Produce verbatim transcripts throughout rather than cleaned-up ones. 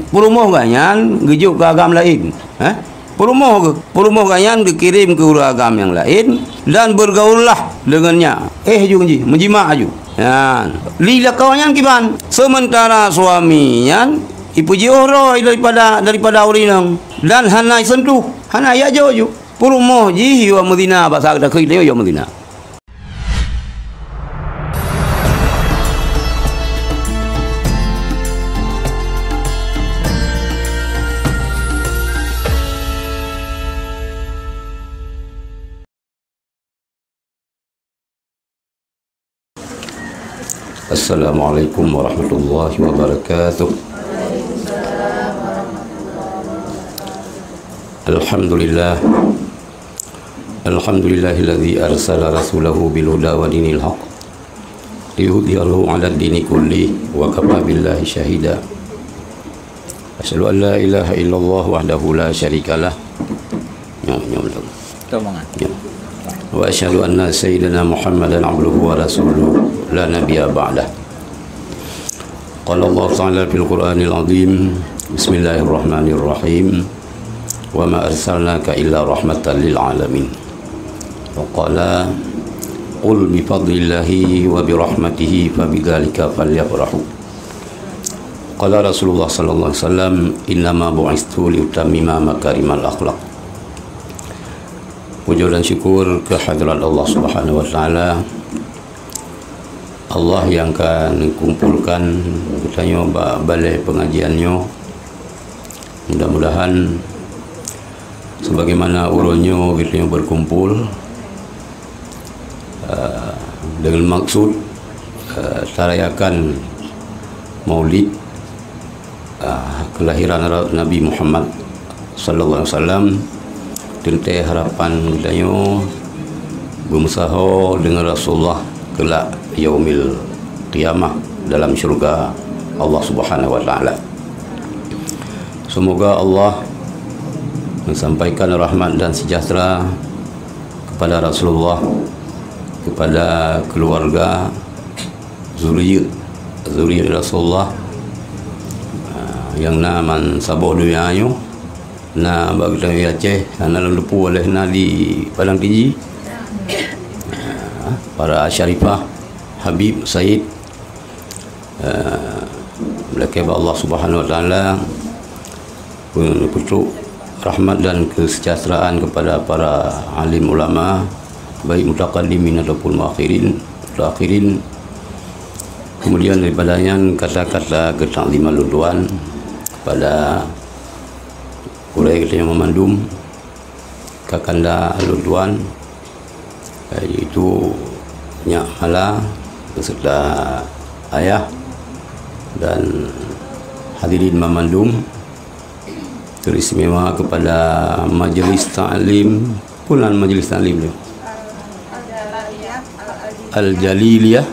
Peurumoh geuh nyan geujok keu agam laén. Eh? Peurumoh geuh, peurumoh geuh nyan geukirém keu ureuëng agam nyang laén dan bergaullah deungon nyan. Eh, aju jih, meujimak aju. Nyan. Li lakoe nyan kiban. Sementara suami nyan ipeujiôh droe daripada, daripada ureuëng inong dan hana isentuh, hana ijak jok ju. Peurumoh jih yue meuzina, basa takheun yue meuzina. Assalamualaikum warahmatullahi wabarakatuh. Alhamdulillah. Alhamdulillahilladzi arsala rasulahu bil huda wa dinil haq liyudhhirahu 'alad dini kulli wa kafa billahi syahida. Asyhadu an la ilaha illallah wahdahu la syarikalah. Nyoe, nyoe beutôi. Tolong. Ya. Wa asyhadu anna sayyidana Muhammadan abduhu wa rasuluh la nabiyya ba'dah. Qala Allah Ta'ala fil Qur'anil Azim, Bismillahirrahmanirrahim. Wa ma arsalnaka illa rahmatan lil alamin. Wa qala, qul bi fadlillahi wa bi rahmatihi fa bidzalika falyafrahu. Qala Rasulullah sallallahu alaihi wasallam, "Innama bu'istu liutammima makarimal akhlak." Puja dan syukur keu hadrat Allah Subhanahu wa Taala, Allah nyang ka neukumpolkan geutanyoe bak balée peungajian nyoe. Mudah-mudahan sebagaimana uroe nyoe geutanyoe berkumpul, eh, dengan maksud, eh, tarayakan Maulid, eh, kelahiran Ra-, Nabi Muhammad sallallahu alaihi wasallam, teuntée harapan geutanyoe beumeusaho deungon Rasulullah keulak yaumil qiyamah dalam syurga Allah Subhanahu wa Taala. Semoga Allah mensampaikan rahmat dan sejahtera kepada Rasulullah, kepada keluarga, zuriat, zuriat Rasulullah, ah, nyang na man saboh donya nyoe, na bak geutanyoe Aceh, na lam Leupue, lheueh na di Padang Tiji, ah, para syarifah, habib, said, eh, meulakée bak Allah Subhanahu wa Taala, peutrok rahmat dan kesejahteraan kepada para alim ulama, baik mutaqaddimin ataupun muakhirin, mutaakhirin. Kemudian daripada nyan, kata-kata keutakziman lôn tuan kepada gurée geutanyoe mandum, kakanda lôn tuan, yaitu Nyak Mala beserta ayah dan hadirin mamandum, teristimewa kepada Majlis Taklim. Peue nan Majlis Taklim nyoe? Al-Jaliliyah,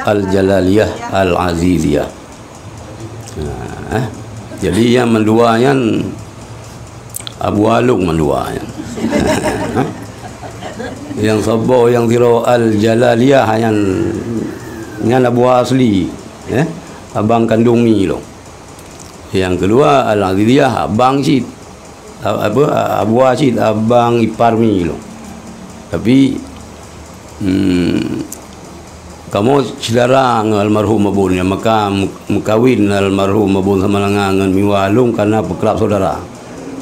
Al-Jalaliyah, Al-Aziziyah. Nah, eh. Jadi nyang mandua nyan Abu Along mandua nyan. Nyang saboh nyang sidroe Al-Jalaliyah nyan, nyan Abu Asli, eh, abang kandong mi lôn. Nyang keudua Al-Aziziyah, abang cit. A-, apa, a-, Abu Asid, abang ipar mi lôn. Tapi, hmm, kamoe syedara ngon almarhum Abon, nyang maka meukawen almarhum Abon Samalanga ngon mi Wah Along kana peukrab syedara.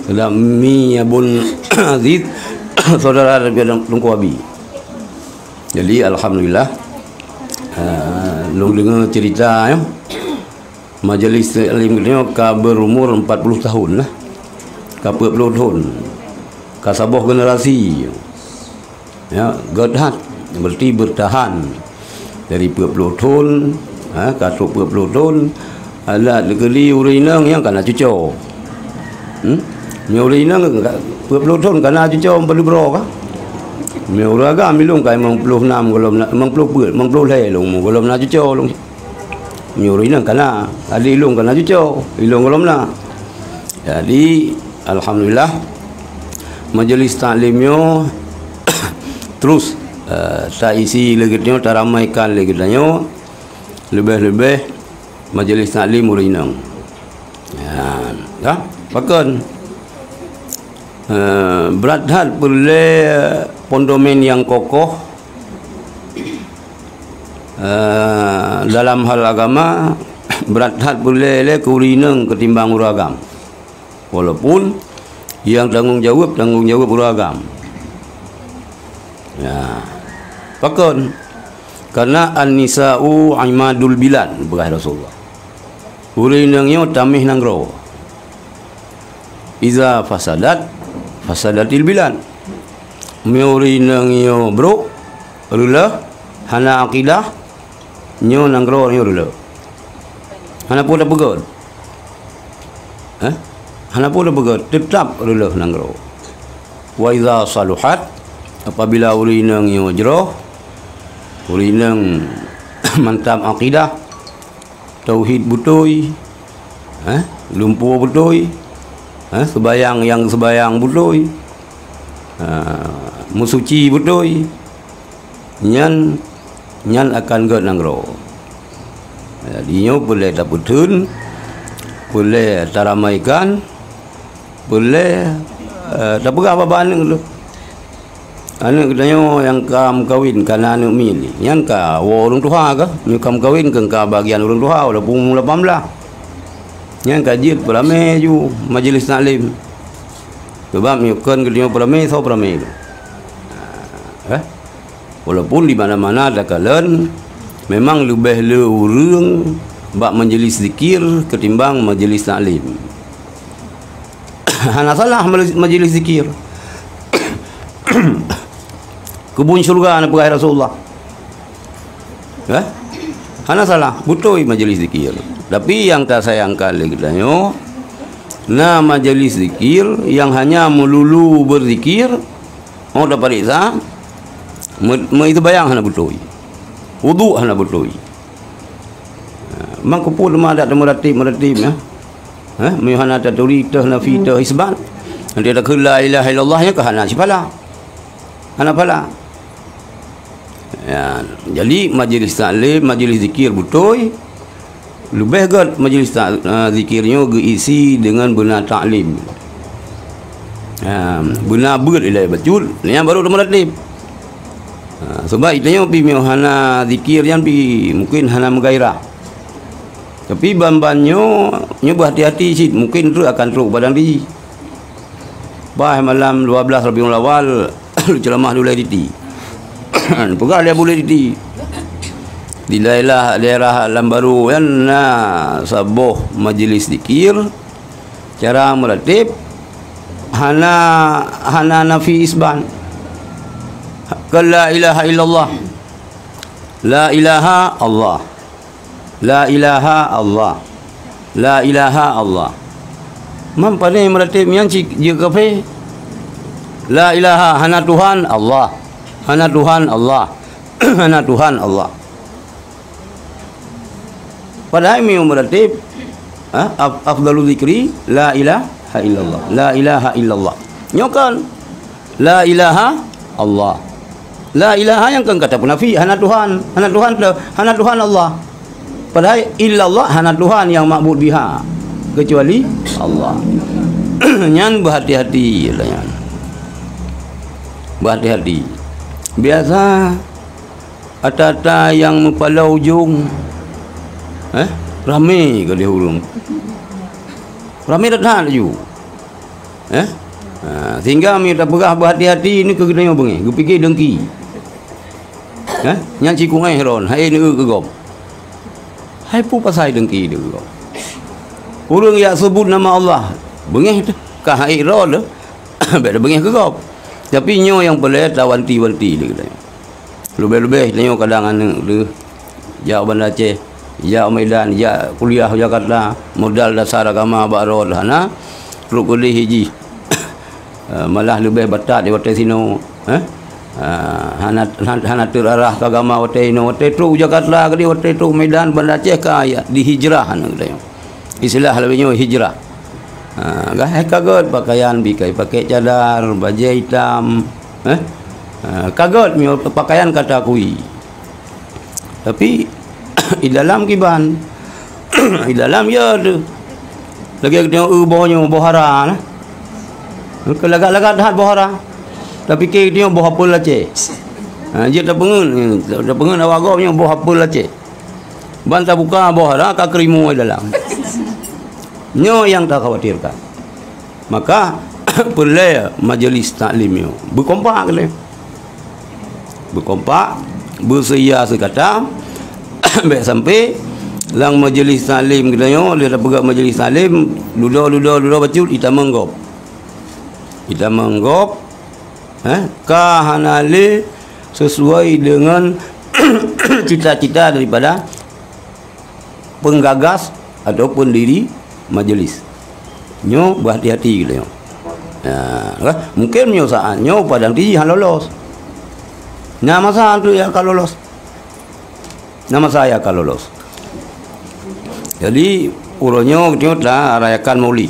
Seudang mi Abon Aziz, syedara daripada Teungku Abi. Jadi, alhamdulillah, ah, lôn deungoe cerita nyoe. Majlis Taklim geutanyoe ka berumur empat puluh tahun lah. Ka peuet ploh thon. Ka saboh generasi. Ya, göt that. Berarti bertahan. Dari peuet ploh thon, ha, ka trok peuet ploh thon, adat dikeuli ureueng inong nyang kana cuco. Hmm? Meunyoe ureueng inong ka, peuet ploh thon kana cuco padub droe ka. Meunyoe ureueng agam ilong ka limong ploh nam gohlom na, limong ploh peuet, limong ploh lhèe lôn, gohlom na cuco lôn. Meunyoe ureueng inong kana, adak ilong kana cuco, ilong gohlom na. Jadi, alhamdulillah, majlis taklim nyoe terus, eh, taisi lé geutanyoe, taramaikan lé geutanyoe, leubeh-leubeh majlis taklim ureueng inong. Ya, dah? Pakon? Eh, brat that peureulée pondomen nyang kokoh, eh, dalam hal agama, brat that peureulée lé keu ureuëng inong ketimbang ureuëng agam. Walaupun nyang tanggong jaweueb, tanggong jaweueb ureuëng agam. Ya. Pakon? Karena an-nisa'u imadul bilad, peugah Rasulullah. Ureuëng inong nyoe taméh nanggroe. Iza fasadat, fasadatil bilad. Meunyoe ureuëng inong nyoe brok, reuloh, hana akidah, nyoe nanggroe nyoe reuloh. Hana peue tapeugét. Eh? Hana peue tapeugét, teutab reuloh nanggroe. Wa iza saluhat, apabila ureuëng inong nyoe jroh, ureuëng inong mantap akidah, tauhid beutôi, eh, lumpoe beutôi, eh, seubayang nyang seubayang beutôi, eh, meusuci beutôi, nyan, nyan akan gét nanggroe. Jadi nyoe peureulée tapeutheun, peureulée taramaikan, peureulée, eh, tapeugah bak aneuk tu. Aneuk geutanyoe nyang ka meukawen, ka na aneuk miet, nyan ka woe ureuëng tuha kah? Meunyoe ka meukawen, keu ka bagian ureuëng tuha, walaupun umur lapan belas. Nyan ka jeuet peuramé ju majeulis taklim. Sabab meunyoe kon geutanyoe peuramé, soe peuramé tu? Eh? Walaupun di mana-mana takalon, memang leubeh le ureuëng bak majeulis zikir ketimbang majeulis taklim. Hana salah majeulis, majeulis zikir. Keubun syurga na peugah Rasulullah. Eh? Hana salah, beutôi majeulis zikir. Tapi nyang tasayangkan lé geutanyoe, na majeulis zikir nyang hanya meululu beuzikir, oh, tapareksa, me-, meuseumayang hana beutôi. Wudhu hana beutôi. Ha, mangkeupeue teuma adak teumeuratéb-meuratéb, ya? Ha, meunyoe hana taturi, teuh nafi, teuh isbat. Nanti takheun la ilaha illallah, nyan ka hana sipala. Hana pala. Ya, jadi majeulis taklim, majeulis zikir beutôi, leubeh gét majeulis ta-, eh, zikir nyoe geuisi deungon beuna taklim. Ha, beuna beuet ilée bacut, nyan baru teumeuratéb. Ha, sebab geutanyoe pih meunyoe hana zikir nyan pih mungken hana meugairah. Tapi ban-ban nyoe, nyoe beuhati-hati cit, mungken treuk akan trok padang di. Bah malam dua belas Rabiul Awal, lôn ceuramah di Ulée Titi. Peugah lé Abu Ulée Titi. Di daerah, daerah Lambaru nyan na saboh majeulis zikir, cara meuratéb, hana, hana nafi isbat. Keu la ilaha illallah. La ilaha Allah. La ilaha Allah. La ilaha Allah. Man pane meuratéb nyan cit jeuet kafé. La ilaha, hana Tuhan, Allah. Hana Tuhan, Allah. Hana Tuhan, Allah. Padahai meunyoe meuratéb, ha, af-, afdalu zikri, la ilaha illallah. La ilaha illallah. Nyoe kan? La ilaha Allah. La ilaha nyang kan kata peunafi, hana Tuhan. Hana Tuhan tu, hana Tuhan Allah. Padahai illallah, hana Tuhan nyang ma'bud biha kecuali Allah. Nyan beuhati-hati lah nyan. Beuhati-hati. Biasa ata-ata nyang meupala ujong, eh, ramé gadeh ureuëng. Ramé that-that laju. Eh? Ha, sehingga meunyoe tapeugah beuhati-hati, nyoe keu geutanyoe beungéh, geupike deungki. Eh? Nyan cit kuéh droen, hai neueu keu gob. Hai peue pasai deungki keu gob? Ureuëng jak seubut nama Allah, beungéh teuh. Ka hai droe teuh, bék tabeungéh keu gob. Tapi nyoe nyang peureulée tawanti-wanti lé geutanyoe. Leubeh-leubeh tanyoe kadang aneuk lheueh jak u Banda Aceh, jak u Medan, jak kuliah u Jakarta, modal dasar agama bak droe hana, trok keudeh jih. Eh, malah leubeh batat di watée sinoe, eh? Ah, hana, hana, hana teuarah keu agama watée inoe, watée trok u Jakarta keudeh, watée trok u Medan, Banda Aceh ka ya, dihijrah aneuk tanyoe. Istilah lagée nyoe hijrah. Ha, gah hai ka gét pakaian, pih ka jipakée cadar, bajée itam, eh? Ha, ka gét meunyoe pakaian ka takui. Tapi, di dalam kiban, di dalam ya tu. Lagèe geutanyoe eu boh nyoe, boh hara nah. Keu lagak-lagak that boh hara. Tapike geutanyoe boh apel Aceh. Ha, jeuet tapeungeut, tapeungeut awak gob nyoe boh apel Aceh. Ban tabuka boh hara ka keurimong di dalam. Nyoe nyang takhawatirkan. Maka peureulèe majeulis taklim nyoe beukompak lé. Beukompak, beuseuya seukata, bèk sampai lam majeulis taklim geutanyoe, lé tapeugah majeulis taklim, dudoe, dudoe, dudoe bacut, itamong gob. Itamong gob, eh, ka hana lé sesuai dengan cita-cita daripada penggagas atau pendiri majeulis. Nyoe beuhati-hati geutanyoe. Ya, kan? Mungkin nyoe saat nyoe padang tiji han lolos. Na masa tu ya ka lolos. Na masa ya ka lolos. Jadi, uroe nyoe geutanyoe ta rayakan Maulid.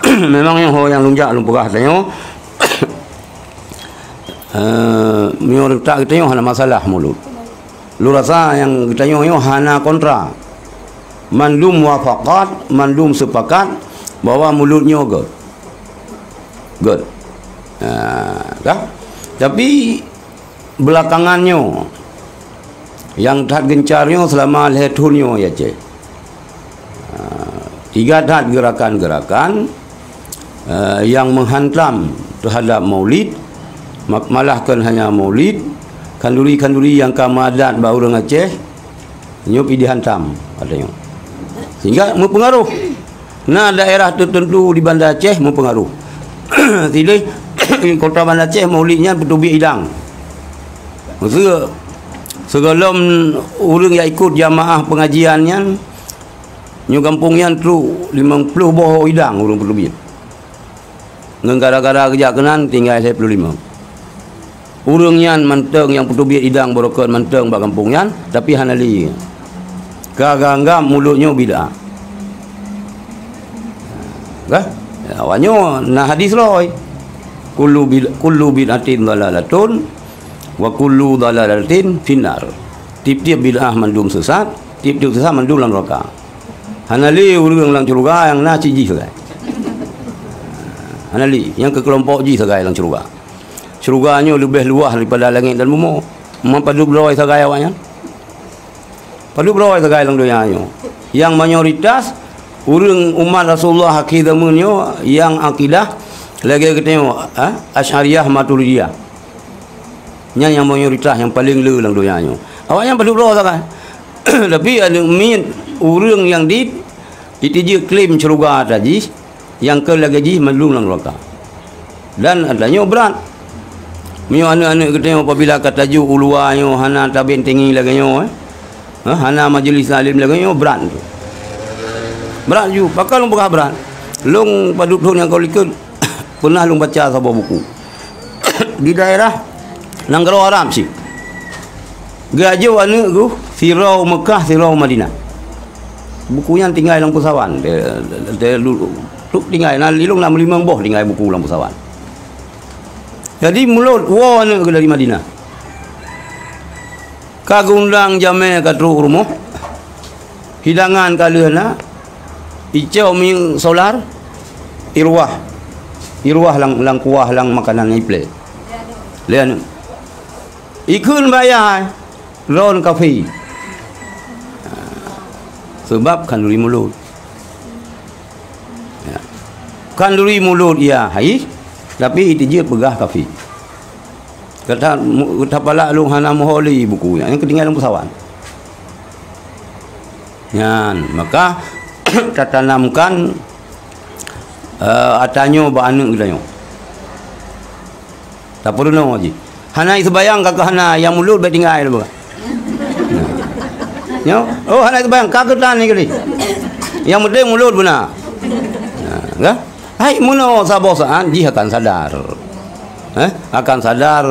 Memang nyoe ho nyang lôn jak lôn peugah tanyoe. Eh, meunyoe tak geutanyoe hana masalah Maulud. Lôn rasa nyang geutanyoe nyoe hana kontra. Mandum muafakat, mandum sepakat bahwa Maulud nyoe göt. Göt. Ha, kah? Tapi belakangan nyoe, nyang that gencar nyoe selama lhèe thôn nyoe ya Aceh. Ha, tiga that geurakan-geurakan, eh, nyang menghantam terhadap Maulid, ma-, malah kon hanya Maulid, khanduri-khanduri nyang ka meuadat bak ureueng Aceh, nyoe pih dihantam, katanya. Sehingga meupeungaruh. Na daerah tertentu di Banda Aceh meupeungaruh. Sideh kota Banda Aceh Maulid nyan peuteubiet idang. Maksud, sigohlom ureueng nyang ikut jamaah pengajian nyan, nyoe gampông nyan trok limong ploh boh idang ureueng peuteubiet. Ngon gara-gara geujak keunan tinggai lhèe ploh limong. Ureueng nyan mantong nyang peuteubiet idang beurokot mantong bak gampông nyan, tapi hana lé. Ka geuanggap Maulud nyoe bid'ah. Kah? Awak nyoe na hadis lom. Kullu bid-, kullu bid'atin dhalalatun wa kullu dhalalatin finnar. Tiep-tiep bid'ah mandum sesat, tiep-tiep sesat mandum lam neraka. Hana lé ureueng lam syeuruga nyang na cit jih sagai. Hana lé, nyang keu keulompok jih sagai lam syeuruga. Syeuruga nyoe leubeh luwah daripada langét dan bumoe. Meupadub droe sagai awak nyan. Padub droe sagai lam donya nyoe. Nyang mayoritas ureueng umat Rasulullah akhé zaman nyoe nyang akidah lagèe geutanyoe, ha? Asy'ariyah Maturidiyah. Nyan nyang mayoritas nyang paleng le lam donya nyoe. Awak nyan padub droe sagai. Tapi aneuk miet ureueng nyang di, di tijeuet klaim syeuruga ata jih, nyang keu lagèe jih mandum lam neraka. Dan ata nyoe brat. Meunyoe aneuk-aneuk geutanyoe apabila ka tajok u luwa nyoe hana tabentengi lagèe nyoe, eh, ha, hana majeulis taklim lagèe nyoe brat. Brat ju, pakon lôn peugah brat. Lôn padub thôn nyang ka likot peunah lôn baca saboh buku. Di daerah nanggroe Arab sih. Geuajoh aneuk geuh sidroe Meukah, sidroe Madinah. Buku nyan tinggai lam peusawan. Te, te, te, tinggai, na ilong na meulimong boh tinggai buku lam peusawan. Jadi mulod woe aneuk geuh dari Madinah. Ka geundang jamèe ka trok rumoh. Hidangan ka lheueh na, icok minyeuk solar, iruwah. Iruwah lam, lam kuah, lam makanan iplè. Lé aneuk. Ikheun bak yah, droen kafé. Seubab khanduri mulod. Ya. Khanduri mulod iya hai, tapi itijeuet peugah kafé. Kata, mu-, kata pala lôn hana meuholi buku nyan, nyang keutinggai lam peusawan. Nyan, maka tatanamkan, eh, ata nyoe bak aneuk geutanyoe. Tapeurunoe jih. Hana iseubayang ka keuh hana, nyang mulod bèk tinggai lé beuh. Nyoe, oh hana iseubayang ka keuh tan ni kali. Nyang penting mulod beuna. Nah, kan? Hai meunoe saboh saat jih akan sadar. Eh, akan sadar.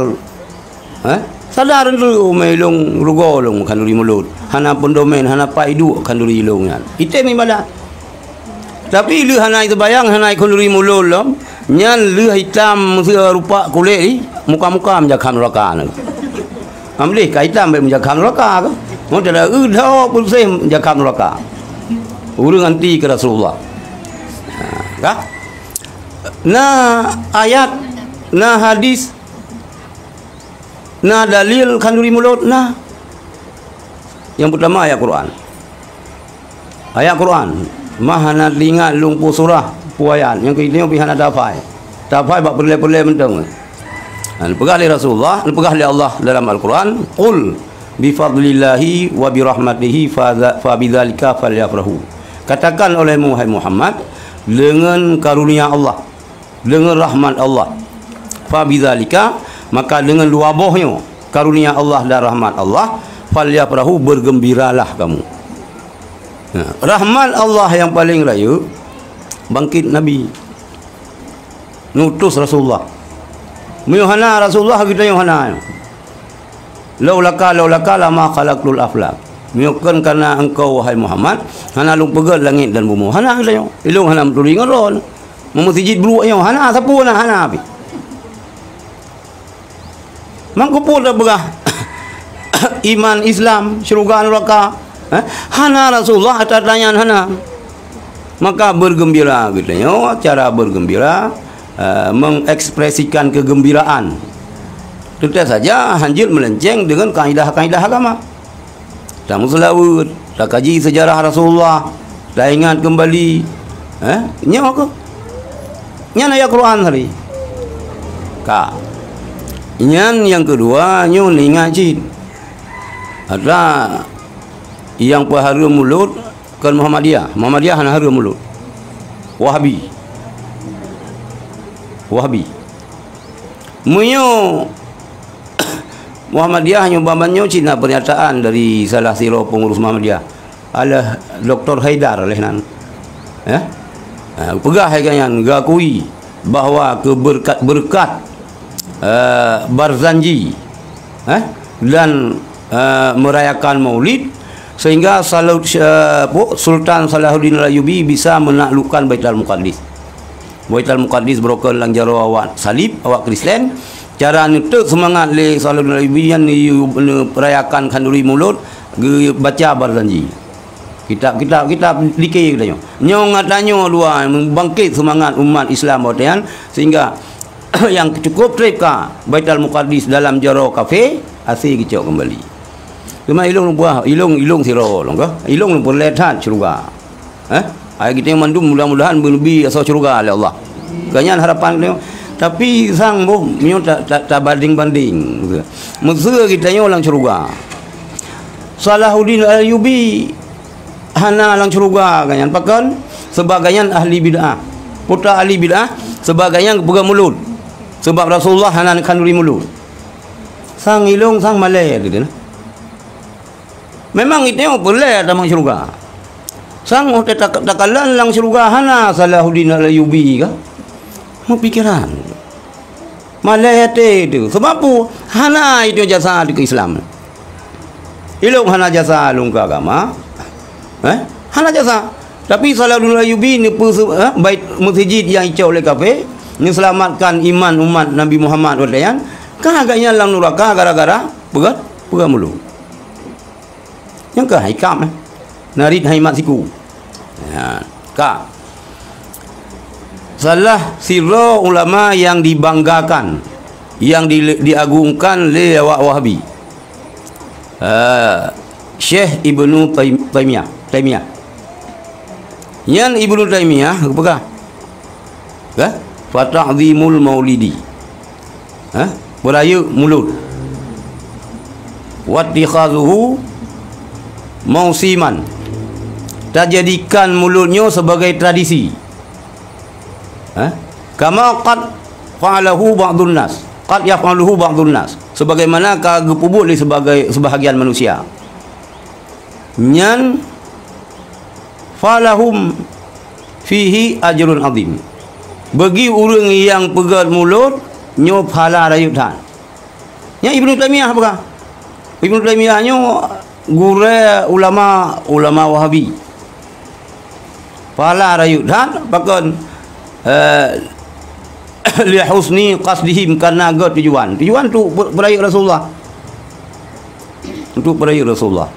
Eh, sadar tu umai lôn rugoe lôn khanduri mulod. Hana peundomen, hana pai duek khanduri lôn nyan. Item ibadat. Tapi lheueh hana iteubayang, hana ikhanduri mulod lom, nyan lheueh itam seurupa kulét jih, muka-muka meujakham neuraka nyan. Amdeh ka itam bèk meujakham neuraka keuh. Mun tada eu dho peuluseh meujakham neuraka. Ureueng anti keu Rasulullah. Ka? Na ayat, na hadis, na dalil khanduri mulod, na. Nyang peutama ayat Quran. Ayat Quran, mah hana teuingat lôn peue surah, peue ayat, nyang keu nyoe pih hana tahafai. Tahafai bak peureulèe-peureulèe mantong. Dan peugah lé Rasulullah, peugah lé Allah dalam Al-Quran, "Qul bi fadlillahi wa bi rahmatihi fa, fa bidzalika falyafrahu." Katakan olehmu, hai Muhammad, dengan karunia Allah, dengan rahmat Allah. Fa bidzalika, maka dengan dua boh nyoe, karunia Allah dan rahmat Allah, falyafrahu, bergembiralah kamu. Nah, rahmat Allah nyang paleng rayeuk, bangkit Nabi, ngutus Rasulullah. Meunyoe hana Rasulullah, geutanyoe hana nyoe. "Laulaka, laulaka lama khalaqtul aflak." Meunyoe kon karena engkau, wahai Muhammad, hana lôn peugèt langèt dan bumoe. Hana geutanyoe. Ilôn hana meuturi ngon droe. Meumeuseujid bruek nyoe. Hana sapeue na, hana pih. Mangkeupeue tapeugah iman, Islam, syeuruga, neuraka? Eh? Hana Rasulullah ata-ata nyan hana. Maka bergembira geutanyoe, cara bergembira, eh, mengekspresikan kegembiraan. Teutap saja hanjeuet meulenceng dengan kaidah-kaidah agama. Tameuseulaweuet, takaji seujarah Rasulullah, taingat keumbali. Eh, nyoe keuh. Nyan ayat Quran tadi. Ka. Nyan nyang keudua, nyoe neuingat cit. Atra nyang peuhareuem mulod kon Muhammadiyah. Muhammadiyah hana hareuem mulod. Wahabi. Wahabi. Meunyoe Muhammadiyah nyoe, ban nyoe cit na pernyataan dari salah sidroe pengurus Muhammadiyah, alah Doktor Haidar leh nan. Ya? Ha, peugah hai nyan, geukui bahwa keubeureukat-beureukat, eh, Barzanji, eh, dan, eh, merayakan Maulid, sehingga Salau-, eh, apa, Sultan Salahuddin Al-Ayyubi bisa menaklukkan Baitul Muqaddis. Baitul Muqaddis beurokon lam jaroe awak salib, awak Kristen. Cara neuteuk seumangat lé Salahuddin Al-Ayyubi nyan, neu-, neurayakan khanduri mulod, geubaca Barzanji. Kitab-kitab, kitab dike geutanyoe. Nyoe geutanyoe dua bangkit seumangat umat Islam watèe nyan, sehingga nyang cukup trép ka Baitul Muqaddis dalam jaroe kafé, hase geucok keumbali. Teuma ilôn lôn peugah, ilôn, ilôn sidroe lôn keuh. Ilôn lôn peureulèe that syeuruga. Eh? Hai geutanyoe mandum mudah-mudahan beuneubri asoe syeuruga lé Allah. Keu nyan harapan geutanyoe. Tapi sang boh meunyoe ta, ta, tabanding-banding. Meuseu geutanyoe lam syeuruga. Salahuddin Al-Ayyubi hana lam syeuruga geuh nyan. Pakon? Sebab geuh nyan ahli bid'ah. Peue ahli bid'ah? Sebab geuh nyan geupeugah mulod. Sebab Rasulullah hana neukhanduri mulod. Sang ilôn, sang malèe teuh. Memang geutanyoe peureulèe tamong syeuruga. Sang watèe tak-, takalon lam syeuruga hana Salahuddin Al-Ayyubi ka? Meupikeran. Malèe até teuh. Sebab peue? Hana geutanyoe jasa di keu Islam. Ilôn hana jasa lôn keu agama. Eh? Hana jasa. Tapi Salahuddin Al-Ayyubi neupeu-, eh, bait meuseujid nyang icok lé kafé, neuseulamatkan iman umat Nabi Muhammad watèe nyan, ka geuh nyan lam nuraka gara-gara peugah, peugah mulod. Nyang keuh hai kap, eh. Narit hai mat siku. Ya, ka. Salah sidroe ulama nyang dibanggakan, nyang di, diagungkan lé awak Wahabi. Eh, Syekh Ibnu Taim-, Taimiyah, Taimiyah. Nyan Ibnu Taimiyah geupeugah, ka? "Fata'zimul maulidi." Ha? Beurayeuk mulod. "Wattikhazuhu mausiman." Tajadikan mulod nyoe sebagai tradisi. Ha? "Kama qad fa'alahu ba'dun nas." Qad yaf'aluhu ba'dun nas. Sebagaimana ka geupeubuet lé sebagai, sebahagian manusia. Nyan, "Falahum fihi ajrun azim." Bagi ureuëng nyang peugét mulod, nyoe pahala rayeuk that. Nyan Ibnu Taimiyah peugah. Ibnu Taimiyah nyoe gurée ulama, ulama Wahabi. Pahala rayeuk that, pakon, eh, "li husni qasdihim", karena gét tujuan. Tujuan untuk pe-, peurayeuk Rasulullah. Untuk peurayeuk Rasulullah.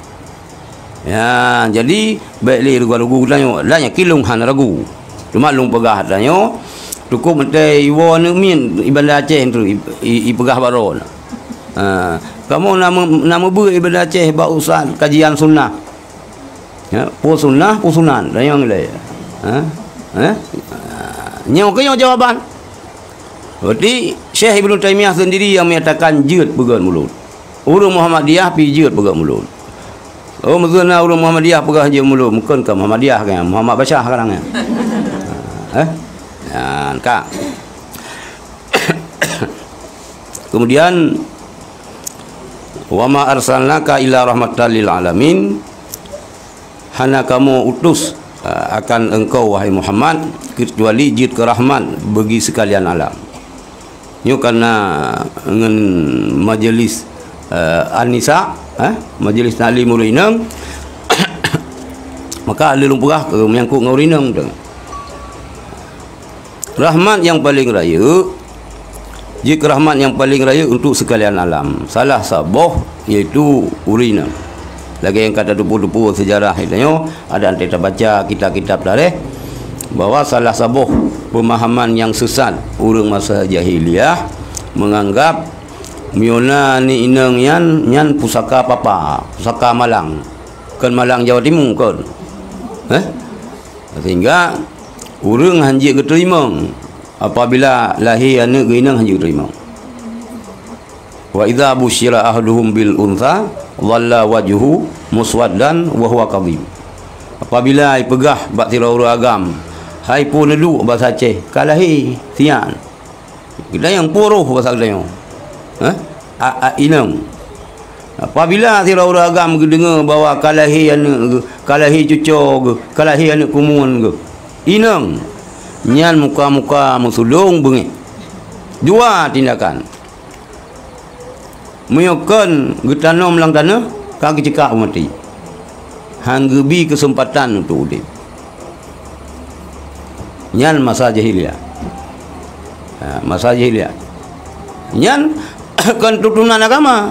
Ya, jadi, bék lé ragu-ragu geutanyoe. Lah nyan kilong hana ragu. Cuma lôn peugah tanyoe, cukup meutai iwoe aneuk miet i Banda Aceh tu, i, i, ipeugah baroe na. Ha, kamoe na meu-, na meubeuet i Banda Aceh bak ustaz kajian sunnah. Ya, peue sunnah, peue sunan, dan nyang lain. Ha? Ha? Nyoe keuh nyoe jawaban. Berarti Syekh Ibnu Taimiyah sendiri yang menyatakan jeuet peugöt mulod. Ureueng Muhammadiyah pi jeuet peugöt mulod. Oh, meukeuna ureueng Muhammadiyah peugah jeuet mulod, mungken ka Muhammadiyah kan, Muhammad Basyah kadang kan. Eh? Nah, ka. Kemudian, "Wa ma arsalnaka illa rahmatan lil alamin." Hana kamoe utus, uh, akan engkau, wahai Muhammad, kecuali jeuet keu rahmat bagi sekalian alam. Nyoe kana ngon majlis, uh, An-Nisa, eh, majlis taklim ureueng inong. Maka lôn peugah keu menyangkut ngon ureueng inong tu. Rahmat nyang paleng rayeuk, jeuet keu rahmat nyang paleng rayeuk untuk sekalian alam. Salah saboh yaitu ureueng inong. Lagèe nyang ka tateupeue-teupeue seujarah tanyoe, adak tabaca kitab-kitab tarikh, bahwa salah saboh pemahaman nyang sesat ureueng masa jahiliyah menganggap meunyoe na aneuk inong nyan, nyan pusaka papa, pusaka malang. Kon malang Jawa Timu kon. Eh? Sehingga ureueng hanjeuet geuteurimong apabila lahé aneuk geuh inong hanjeuet geuteurimong. "Wa idza busyira ahaduhum bil untsa dhalla wajhuhu muswaddan wa huwa kadhim." Apabila ipeugah bak sidroe ureueng agam, "Hai peue neuduek," basa Aceh, "Ka lahé, sian." Geutanyoe peue roh basa geutanyoe. Hah? A, a, inong. Apabila sidroe ureueng agam geudeungoe bahwa ka lahé aneuk geuh, ka lahé cuco geuh, ka lahé aneuk keumuen geuh, inong, nyan muka-muka meusudong beungéh. Dua tindakan. Meunyoe kon geutanom lam tanoh, ka geucekak maté. Han geubi keuseumpatan untuk udeb. Nyan masa jahiliyah. Ha, masa jahiliyah. Nyan kon tutonan agama.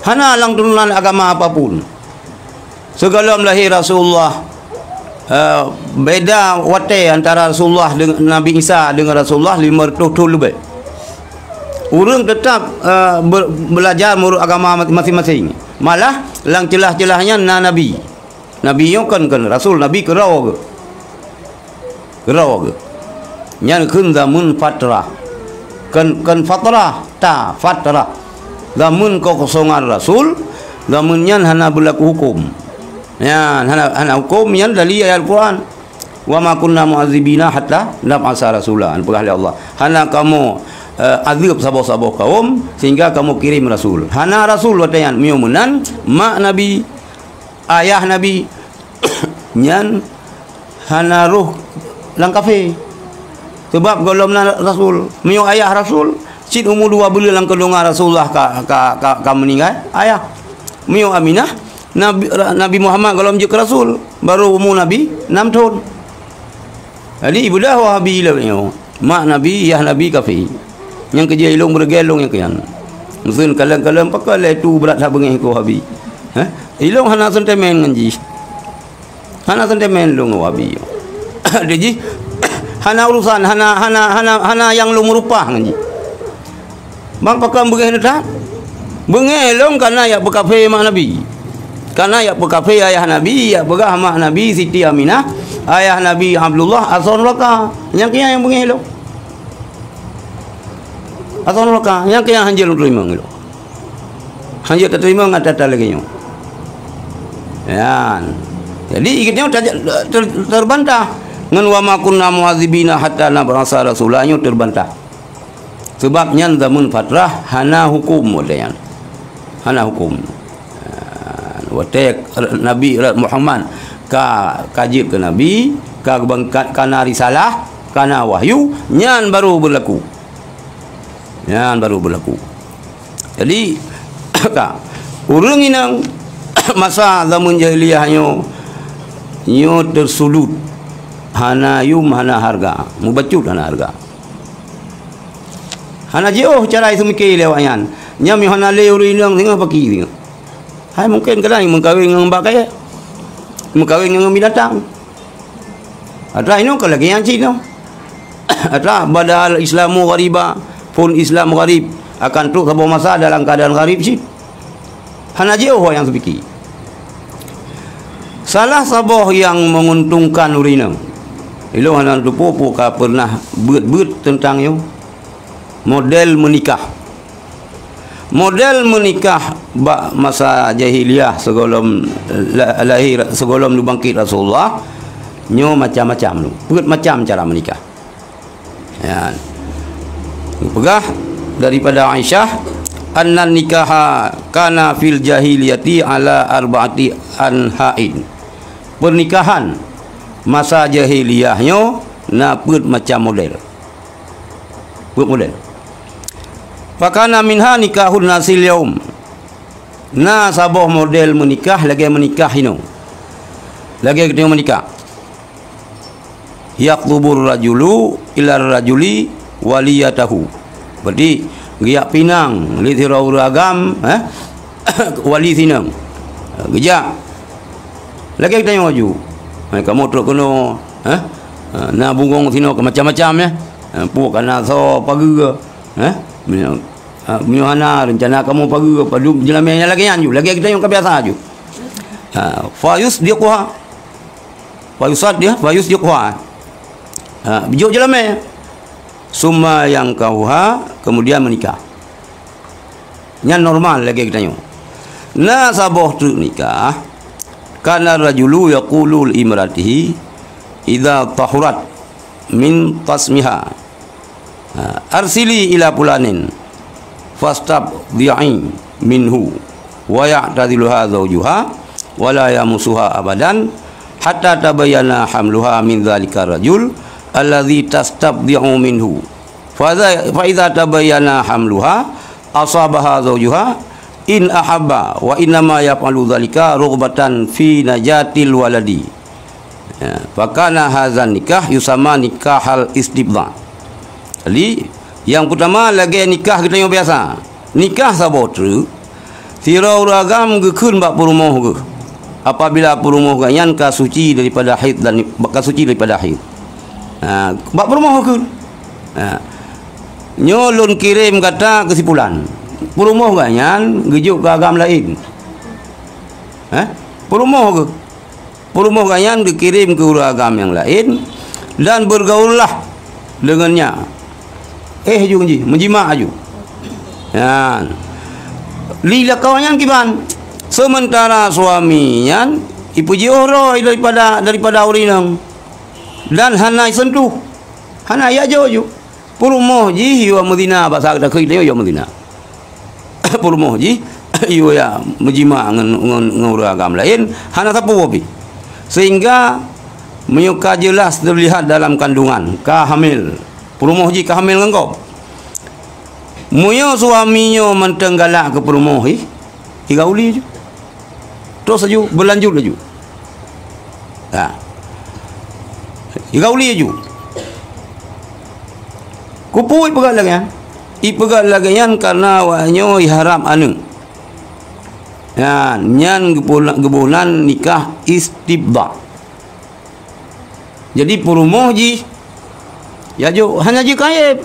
Hana lam tutonan agama apapun. Sigohlom lahé Rasulullah, eh, beda watèe antara Rasulullah deng-, Nabi Isa deungon Rasulullah lima ratus thon leubeh. Ureueng teutap, eh, be-, beulajar meunurot agama ma-, maséng-maséng. Malah lam ceulah-ceulah nyan na nabi. Nabi nyoe kon, kon rasul, nabi keudroe geuh. Keudroe geuh. Nyan kheun zameun fatrah. Kon, kon fatrah, ta, fatrah. Zameun keukosongan rasul, zameun nyan hana beulaku huköm. Nyan, hana, hana huköm nyan dari ayat Al-Quran. "Wa ma kunna mu'adzibina hatta nab'atsa rasula." Peugah lé Allah. Hana kamoe, eh, azeueb saboh-saboh kaum sehingga kamoe kirém rasul. Hana rasul watèe nyan, meunyoe meunan, mak nabi, ayah nabi, nyan hana roh lam kafé. Sebab gohlom na rasul. Meunyoe ayah rasul, cit umu dua buleuen lam keundongan Rasulullah ka, ka, ka, ka meuninggai ayah. Meunyoe Aminah, Nabi, Nabi Muhammad gohlom jeuet keu rasul, baru umu Nabi enam thon. Jadi, ibudah Wahabi lom nyoe. Mak Nabi, yah Nabi kafé. Nyang keujeuet ilong beureugai long nyang keuyan. Meuseuen kalon-kalon pakon lé tu brat that beungéh keu Wahabi. Hah? Ilong hana sentimen ngon jih. Hana sentimen lôn ngon Wahabi. Dia jih hana urusan, hana, hana, hana, hana nyang lôn meurupah ngon jih. Bang pakon beungéh neuh that? Beungéh lôn kana jak peukafé mak Nabi. Kana jak peukafé ayah Nabi, jak peugah mak Nabi Siti Aminah, ayah Nabi Abdullah asoe nuraka. Nyang keuyan nyang beungéh lôn. Asoe nuraka, nyang keuyan hanjeuet lôn teurimong lôn. Hanjeuet tateurimong ata-ata lagèe nyoe. Nyan. Jadi, geutanyoe ter-, ter-, terbantah ngon "Wa ma kunna mu'adzibina hatta nab'atsa rasula", nyoe terbantah. Sebab nyan zameun fatrah hana huköm watèe nyan. Hana huköm. Ha, watèe Nabi Muhammad ka, ka jeuet keu nabi, ka geubangkat, ka na risalah, ka na wahyu, nyan baru beulaku. Nyan baru beulaku. Jadi, ka, ureueng inong masa zameun jahiliyah nyoe, nyoe teusulut, hana yum, hana hareuga, mubacut hana hareuga. Hana jiôh cara seumiké lé awaknyan. Nyan meuhana lé ureueng inong singoh paki singoh. Hai mungken kadang meukawen ngon bak kayèe. Meukawen ngon binatang. Atra inoe ka lagée nyan cit nyoe. Atra badal Islamu ghariba, phon Islam gharib, akan trok saboh masa dalam keadaan gharib cit. Hana jiôh nyang seupiki. Salah saboh nyang menguntungkan ureuëng inong. Ilôn hana teupeue peue ka pernah beuet-beuet teuntang nyoe. Model meunikah. Model meunikah bak masa jahiliyah sigohlom la-, lahé, sigohlom neubangkét Rasulullah, nyoe macam-macam tu. Peuet macam cara meunikah. Ya. Peugah daripada Aisyah, "Annan nikaha kana fil jahiliyati ala arba'ati anha'in." Pernikahan masa jahiliyah nyoe na peuet macam model. Peuet model. Fakana minha nikahun nasil yaum. Na saboh model meunikah lagée meunikah inoe. Lagée geutanyoe meunikah. Yakhtubur rajulu ilar rajuli waliyatahu. Berarti geujak pinang lé sidroe ureuëng agam, eh? Wali sinong. Geujak. Lagée geutanyoe laju. Hai kamoe trok keunoe, eh? Ha, na bungong sinoe ke macam-macam, ya. Ha, pue ka na soe pageue, eh? Meunyoe, ha, meunyoe hana rencana kamoe pageue, padub jeulamé nyang lagée nyan ju, lagée geutanyoe ka biasa ju. Ha, fayusdiquha. Fayusad dia, fayusdiquha. Ha, bijok jeulamé. Summa yankahuha, kemudian menikah. Nyan normal lagée geutanyoe. Na saboh treuk nikah, kana rajulu yaqulu li imratihi idza tahurat min tasmiha, ha, arsili ila fulanin fastabdi'i minhu wa ya'taziluha zaujuha wa la yamusuha abadan hatta tabayyana hamluha min dzalika rajul alladzi tastabdi'u minhu. Fa idza, fa idza tabayyana hamluha asabaha zaujuha in ahabba, wa innama yaf'alu dzalika rughbatan fi najatil waladi. Ya, fakana hadzan nikah yusamma nikahal istibdha. Jadi, nyang peutama lagée nikah geutanyoe biasa. Nikah saboh treuk, sidroe ureuëng agam geukheun bak peurumoh geuh. Apabila peurumoh geuh nyan ka suci daripada haid dan ka suci daripada haid. Ha, bak peurumoh geukheun. Ha. Nyoe lôn kirém gata keusipulan. Peurumoh geuh nyan geujok keu agam laén. Ha? Peurumoh geuh. Peurumoh geuh nyan geukirém keu ureuëng agam nyang laén, dan bergaullah deungon nya. Eh, aju jih, meujimak aju. Nyan. Li lakoe nyan kiban. Seumeuntara suami nyan ipeujiôh droe daripada, daripada ureuëng inong. Dan hana isentuh. Hana ijak jok ju. Peurumoh jih yue meuzina, basa gata kheun yue meuzina. Peurumoh jih yue ya meujimak ngon, ngon, ngon ureuëng agam laén, hana sapeue pih. Sehingga meunyoe ka jeulaih teulihat dalam kandungan, ka hamil. Peurumoh jih ka hamil ngon gob. Meunyoe suami nyoe mantong galak keu peurumoh jih, igauli ju. Terus laju, berlanjut laju. Ha. Igauli laju. Keupeue ipeugah lagée nyan? Ipeugah lagée nyan karena awak nyoe iharab aneuëk. Nyan, nyan geuboh-, geuboh nan nikah istibdha. Jadi peurumoh jih, ya jok, hana jeuet keu aéb.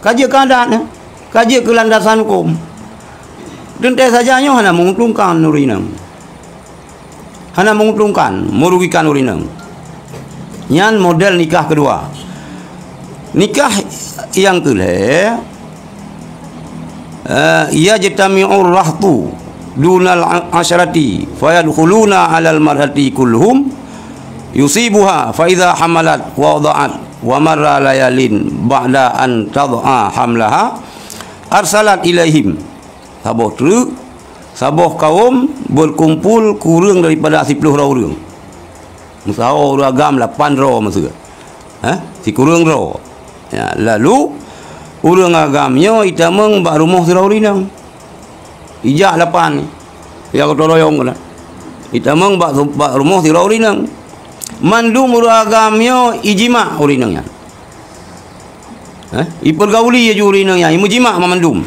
Ka jeuet keu adat, eh. Ka jeuet keu landasan huköm. Teuntée saja nyoe hana menguntungkan ureuëng inong. Hana menguntungkan, merugikan ureuëng inong. Nyan model nikah keudua. Nikah nyang keu lhée, eh, yajtami'ur rahtu dunal a-, asyrati fayadkhuluna 'alal mar'ati kulluhum yusibuha fa idza hamalat wa wada'at wa marra layalin ba'da an tad'a hamlaha arsalat ilaihim. Saboh treuk, saboh kawöm berkumpul kureueng daripada siploh droe ureuëng. Meusaho ureuëng agam lapan droe meuseue. Ha? Sikureueng droe. Ya, lalu ureuëng agam nyoe itamong bak rumoh sidroe ureuëng inong. Ijak lapan, ya, gotong royong keunan. Itamong bak, bak rumoh sidroe ureuëng inong. Mandum ureuëng agam nyoe ijimak ureuëng inong nyan. Ha? Ipergauli laju ureuëng inong nyan, imeujimak mandum.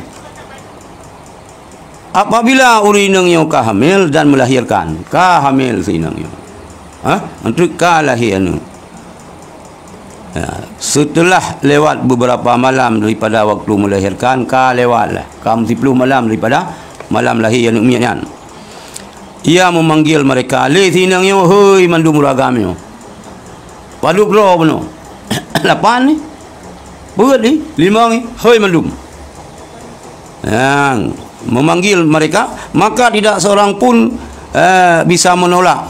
Apabila ureuëng inong nyoe ka hamil dan melahirkan, ka hamil si inong nyoe. Ha? Enteuk ka lahé aneuk. Ya, setelah lewat beberapa malam daripada waktu melahirkan, ka lewat lah. Ka meusiplôh malam daripada malam lahé aneuk miet nyan. Ia memanggil mereka, lé si inong nyoe, "Hei mandum ureueng agam nyoe." Padub droe bunoe. Lapan ni. Peuet ni, limong ni, "Hei mandum." Yang memanggil mereka, maka tidak seorang pun, eh, bisa menolak.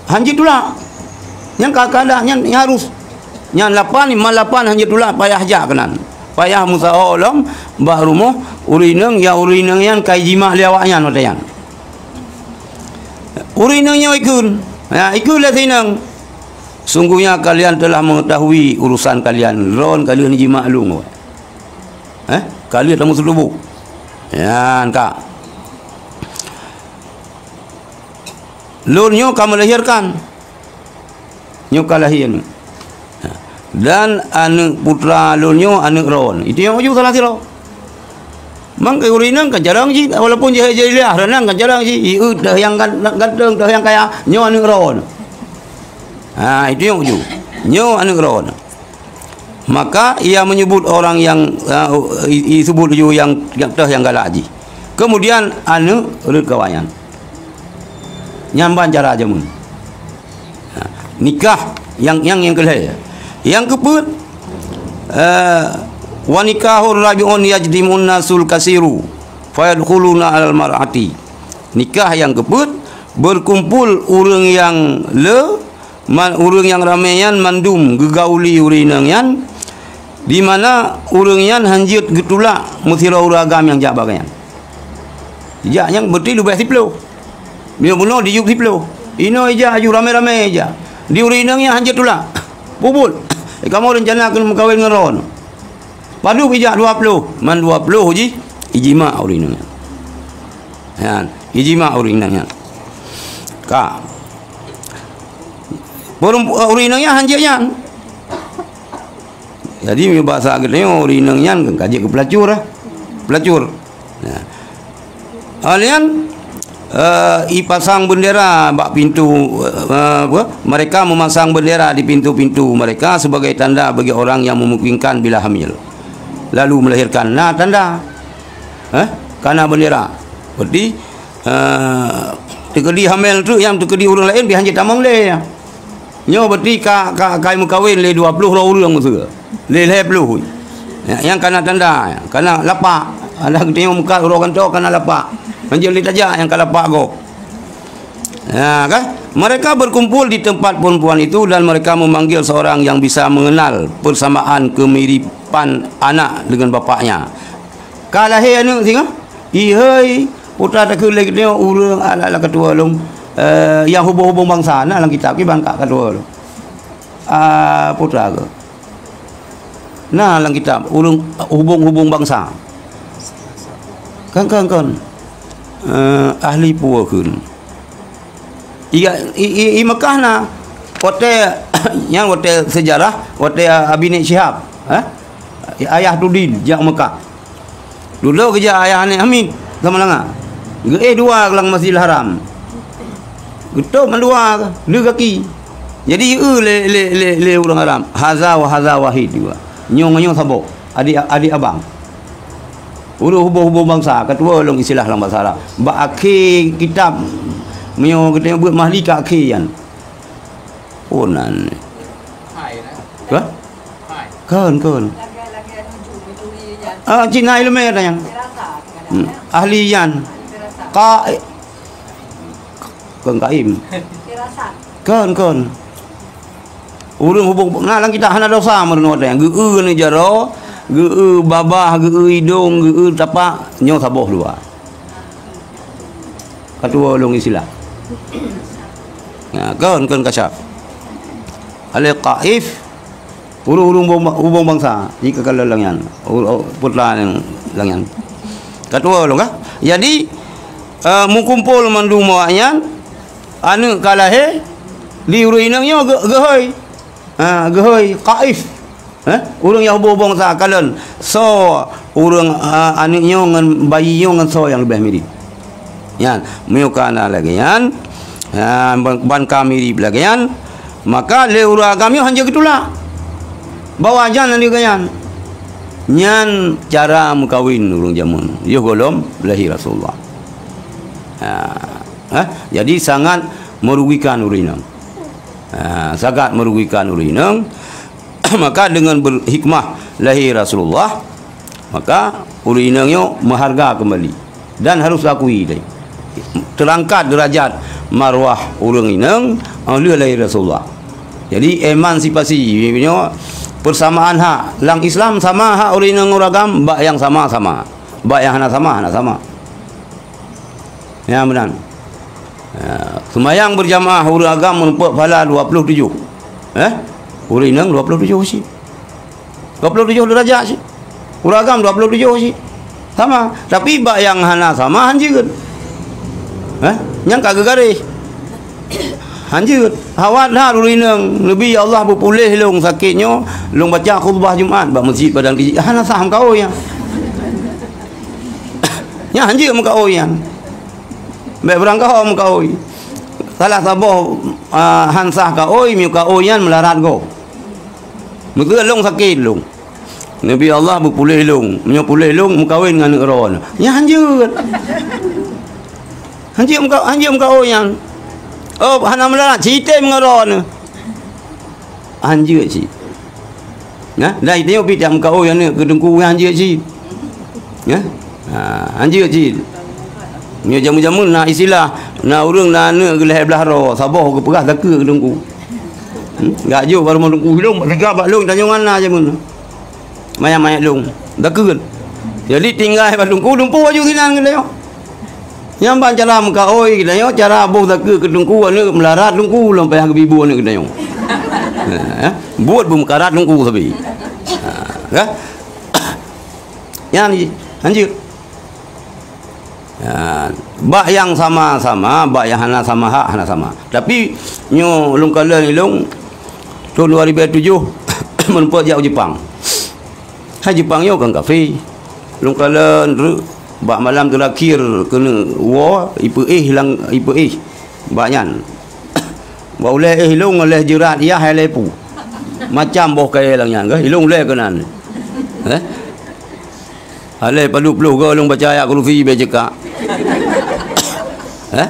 Hanjeuet tulak. Nyang ka, ka ada, nyan, nyan harus. Nyan lapan, lima lapan hanjeuet tulak, payah jak keunan. Payah meusaho lom bak rumoh ureueng inong, ya ureueng inong nyan ka jimak lé awak nyan watèe nyan. Ureueng inong nyoe ikheun. Ya, ikheun lé si inong. Sungguhnya kalian telah mengetahui urusan kalian. Droen ka lheueh jimak lôn. Eh? Ka lheueh tameuseutubôh. Nyan ka. Lôn nyoe ka melahirkan. Nyoe ka lahé nyoe. Dan aneuk putra lôn nyoe aneuk droen. Itu nyang uju salah sidroe. Mang ureueng inong kan carông jih, walaupun jih jahiliah, reunang kan carông jih. Ieu teuh nyang gan-, ganteng, teuh nyang kaya, nyoe aneuk droen. Ha, itu nyang uju. Nyoe aneuk droen. Maka ia menyebut orang yang, uh, i-, i-, sebut uju yang, yang teuh nyang galak jih. Kemudian aneuk rhot keu awak nyan. Nyan ban cara jameun. Ha, nikah nyang, nyang, nyang keulhèe. Nyang keupeuet, eh, wa nikahur rabi'un yajtami'un nasul kasiru fayadkhuluna alal mar'ati. Nikah nyang keupeuet, berkumpul ureueng nyang le, ma-, ureueng nyang ramè nyan mandum geugauli ureueng inong nyan, di mana ureueng nyan hanjeuet geutulak meusidroe ureueng agam nyang jak bak nyan. Jak nyan berarti leubeh siplôh. Meunyoe bunoe dijok siplôh. Inoe ijak aju ramè-ramè ijak. Di ureueng inong nyan hanjeuet tulak. Peubuet. Eh, kamoe rencana keu meukawen ngon droen. Padub ijak dua plôh. Man dua plôh jih, ijimak ureueng inong nyan. Nyan, ijimak ureueng inong nyan. Ka. Peurempu-, ureueng inong nyan hanjeuet nyan. Jadi, meunyoe basa geutanyoe, ureueng inong nyan kan ka jeuet keu peulacur, eh. Peulacur. Nah. Alèh nyan, eh, ipasang bendera bak pintu, eh, apa? Mereka memasang bendera di pintu-pintu mereka sebagai tanda bagi orang yang memungkinkan bila hamil. Lalu melahirkan. Na tanda. Eh? Ka na bendera. Berarti, eh, teukeudi hamil tu, nyang teukeudi ureueng laén, pih hanjeuet tamong lé. Nyoe berarti ka, ka, ka meukawen lé dua plôh droe ureueng meuseu. Lé lhèe plôh. Ya, nyang ka na tanda, ka na lapak. Ada geutanyoe meukat uroe gantoe ka na lapak. Hanjeuet lé tajak nyang ka lapak gob. Ya, kan? Mereka berkumpul di tempat perempuan itu dan mereka memanggil seorang yang bisa mengenal persamaan kemiripan anak dengan bapaknya. Ka lahé aneuk singoh, "Ihai, putra takheun lé geutanyoe ureueng ala-ala keutua lôn, eh, nyang hubong-hubong bansa na lam kitab, kiban ka keutua lôn." Ah, putra keuh. Na lam kitab, ureueng hubong-hubong bansa. Kan, kan, kan. Eh, ahli peue kheun. I, i, i, i Mekah na. Watèe, nyan watèe sejarah, watèe Abi Nik Syihab, eh? Ayah Tudin jak Mekah. Dudoe geujak ayah Aneuk Hamid Samalanga. Geuéh dua lam Masjidil Haram. Geutôb mandua, dua gaki. Jadi, eu lé, lé, lé, lé ureueng Arab. Haza wa haza wahid dua. Nyoe ngon nyoe saboh. Adik, adik abang. Ureueng hubong-hubong bansa, keutua lôn istilah lam bahasa Arab. Bak akhé kitab, meunyoe geutanyoe beuet Mahli ka akhé nyan. Oh, nan. Hah? Kon, kon. Ah, Cina ileumèe ata nyan. Hmm. Ahli nyan. Ka-, kon kaim. Kon, kon. Ureueng hubong, na lam kitab hana dosa meurunoe watèe nyan. Geu-eu aneuk jaroe, geu-eu babah, geu-eu idong, geu-eu tapak, nyoe saboh dua. Keutua lôn istilah. Nah, kon, kon kasyaf. Alé Taif, ureueng-ureueng hubong, hubong bansa, jika kalau lôn nyan, u-, u-, putra lôn nyan. Keutua lôn kah? Jadi, eh, meukumpol mandum awak nyan, aneuk ka lahé, di ureueng inong nyoe geu-, geuhôi. Ha, geuhôi Taif. Eh, ureueng nyang hubong-hubong sa kalon. Soe ureueng, ah, aneuk nyoe ngon bayi nyoe ngon soe nyang leubeh mirip. Nyan, meunyoe ka na lagèe nyan, Ha, ban, ban ka mirip lagèe nyan, maka lé ureueng agam nyoe hanjeuet geutulak. Bahwa nyan lagèe nyan. Nyan cara meukawen ureueng jameun, yoh gohlom lahé Rasulullah. Ha, eh, jadi sangat merugikan ureueng inong. Ha, sangat merugikan ureueng inong. Maka dengan ber-, hikmah lahé Rasulullah, maka ureueng inong nyoe meuharga kembali dan harus akui tadi. Terangkat derajat marwah ureueng inong, ah, lheueh lahé Rasulullah. Jadi emansipasi nyoe persamaan hak. Lam Islam sama hak ureueng inong ureueng agam, bak nyang sama-sama. Bak nyang hana sama, hana sama. Nyan meunan. Ya, seumayang berjamaah ureueng agam meurumpok pahala dua puluh tujoh. Eh? Ureueng inong dua puluh tujoh cit. Dua puluh tujoh derajat cit. Ureueng agam dua puluh tujoh cit. Sama. Tapi bak nyang hana sama hanjeuet. Eh? Nyang ka geugaréh. Hanjeuet. Awai that ureueng inong. Neubi, "Ya Allah, beupuléh lôn sakét nyoe, lôn baca khutbah Jumat bak meuseujid Padang Keuchik." Hana sah meukaôi nyan. Nyan hanjeuet meukaôi nyan. Bèk beurangkaho meukaôi. Salah saboh, ah, han sah kaôi, meunyoe kaôi nyan meularat gob. Meukeue lôn sakét lôn. Neubi, "Allah, beupuléh lôn." Meunyoe puléh lôn, meukawen ngon aneuk droeneuh. Nyan hanjeuet. Hanjeuet meuka-, hanjeuet meukaôi nyan. Oh, hana meularat, cit item ngon droeneuh. Hanjeuet cit. Nah, dan tanyoe pih tameukaôi aneuk keu teungku nyan hanjeuet cit. Nah, ha, hanjeuet cit. Nyoe jameun-jameun na istilah, na ureueng na aneuk geulahé blah droe, saboh geupeugah zakeuet keu teungku. Hmm? Gak jok bak rumoh teungku, "Ilôn, teuga bak lôn tanyoe ngon na jameun. Mayang-mayang lôn, zakeuet." Jadi tinggai bak teungku, lumpu aju sinan keu tanyoe. Nyan ban cara meukaôi geutanyoe, cara boh zakeuet keu teungku, aneuk meularat teungku, lom payah geubi bu aneuk geutanyoe. Ha, eh? Buet beumeukarat teungku sabe. Ha, kan? Nyan ji, hanjeuet. Ha, bak nyang sama-sama, bak nyang hana sama hak, hana sama. Tapi nyoe lôn kalon ilôn, thôn dua ribu tujoh, meurumpok jak u Jepang. Hai Jepang nyoe kan kafé. Lôn kalon treuk bak malam teurakhir keuneuk woe, ipeuéh lam, ipeuéh bak nyan. Bak ulèe éh ilôn ngon lhèe jeurat yah hai lhèe pu. Macam boh kayèe lam nyan, keuh ilôn ulèe keunan. Eh? Alèh padub ploh goe lôn baca ayat kursi bèk cekak. Eh?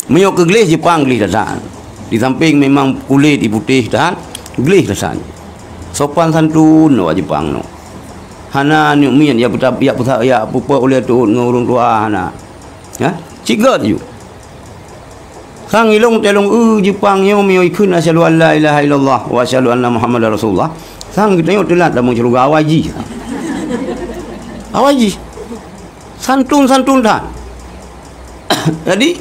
Meunyoe keu gleh Jepang gleh that-that. Di samping memang kulét iputéh that, gleh that-that. Sopan santun awak Jepang nyoe. Hana aneuk miet jak peuta-, jak peusa-, jak peuphôn ulèe teuôt ngon ureueng tuha, hana. Ya? Cit göt ju. Sang ilôn teuh lôn eu Jepang nyoe meunyoe ikheun asyhadu an la ilaha illallah wa asyhadu anna Muhammadar Rasulullah. Sang geutanyoe teulat lam syeuruga awai jih. Awai jih. Santun-santun that. Jadi,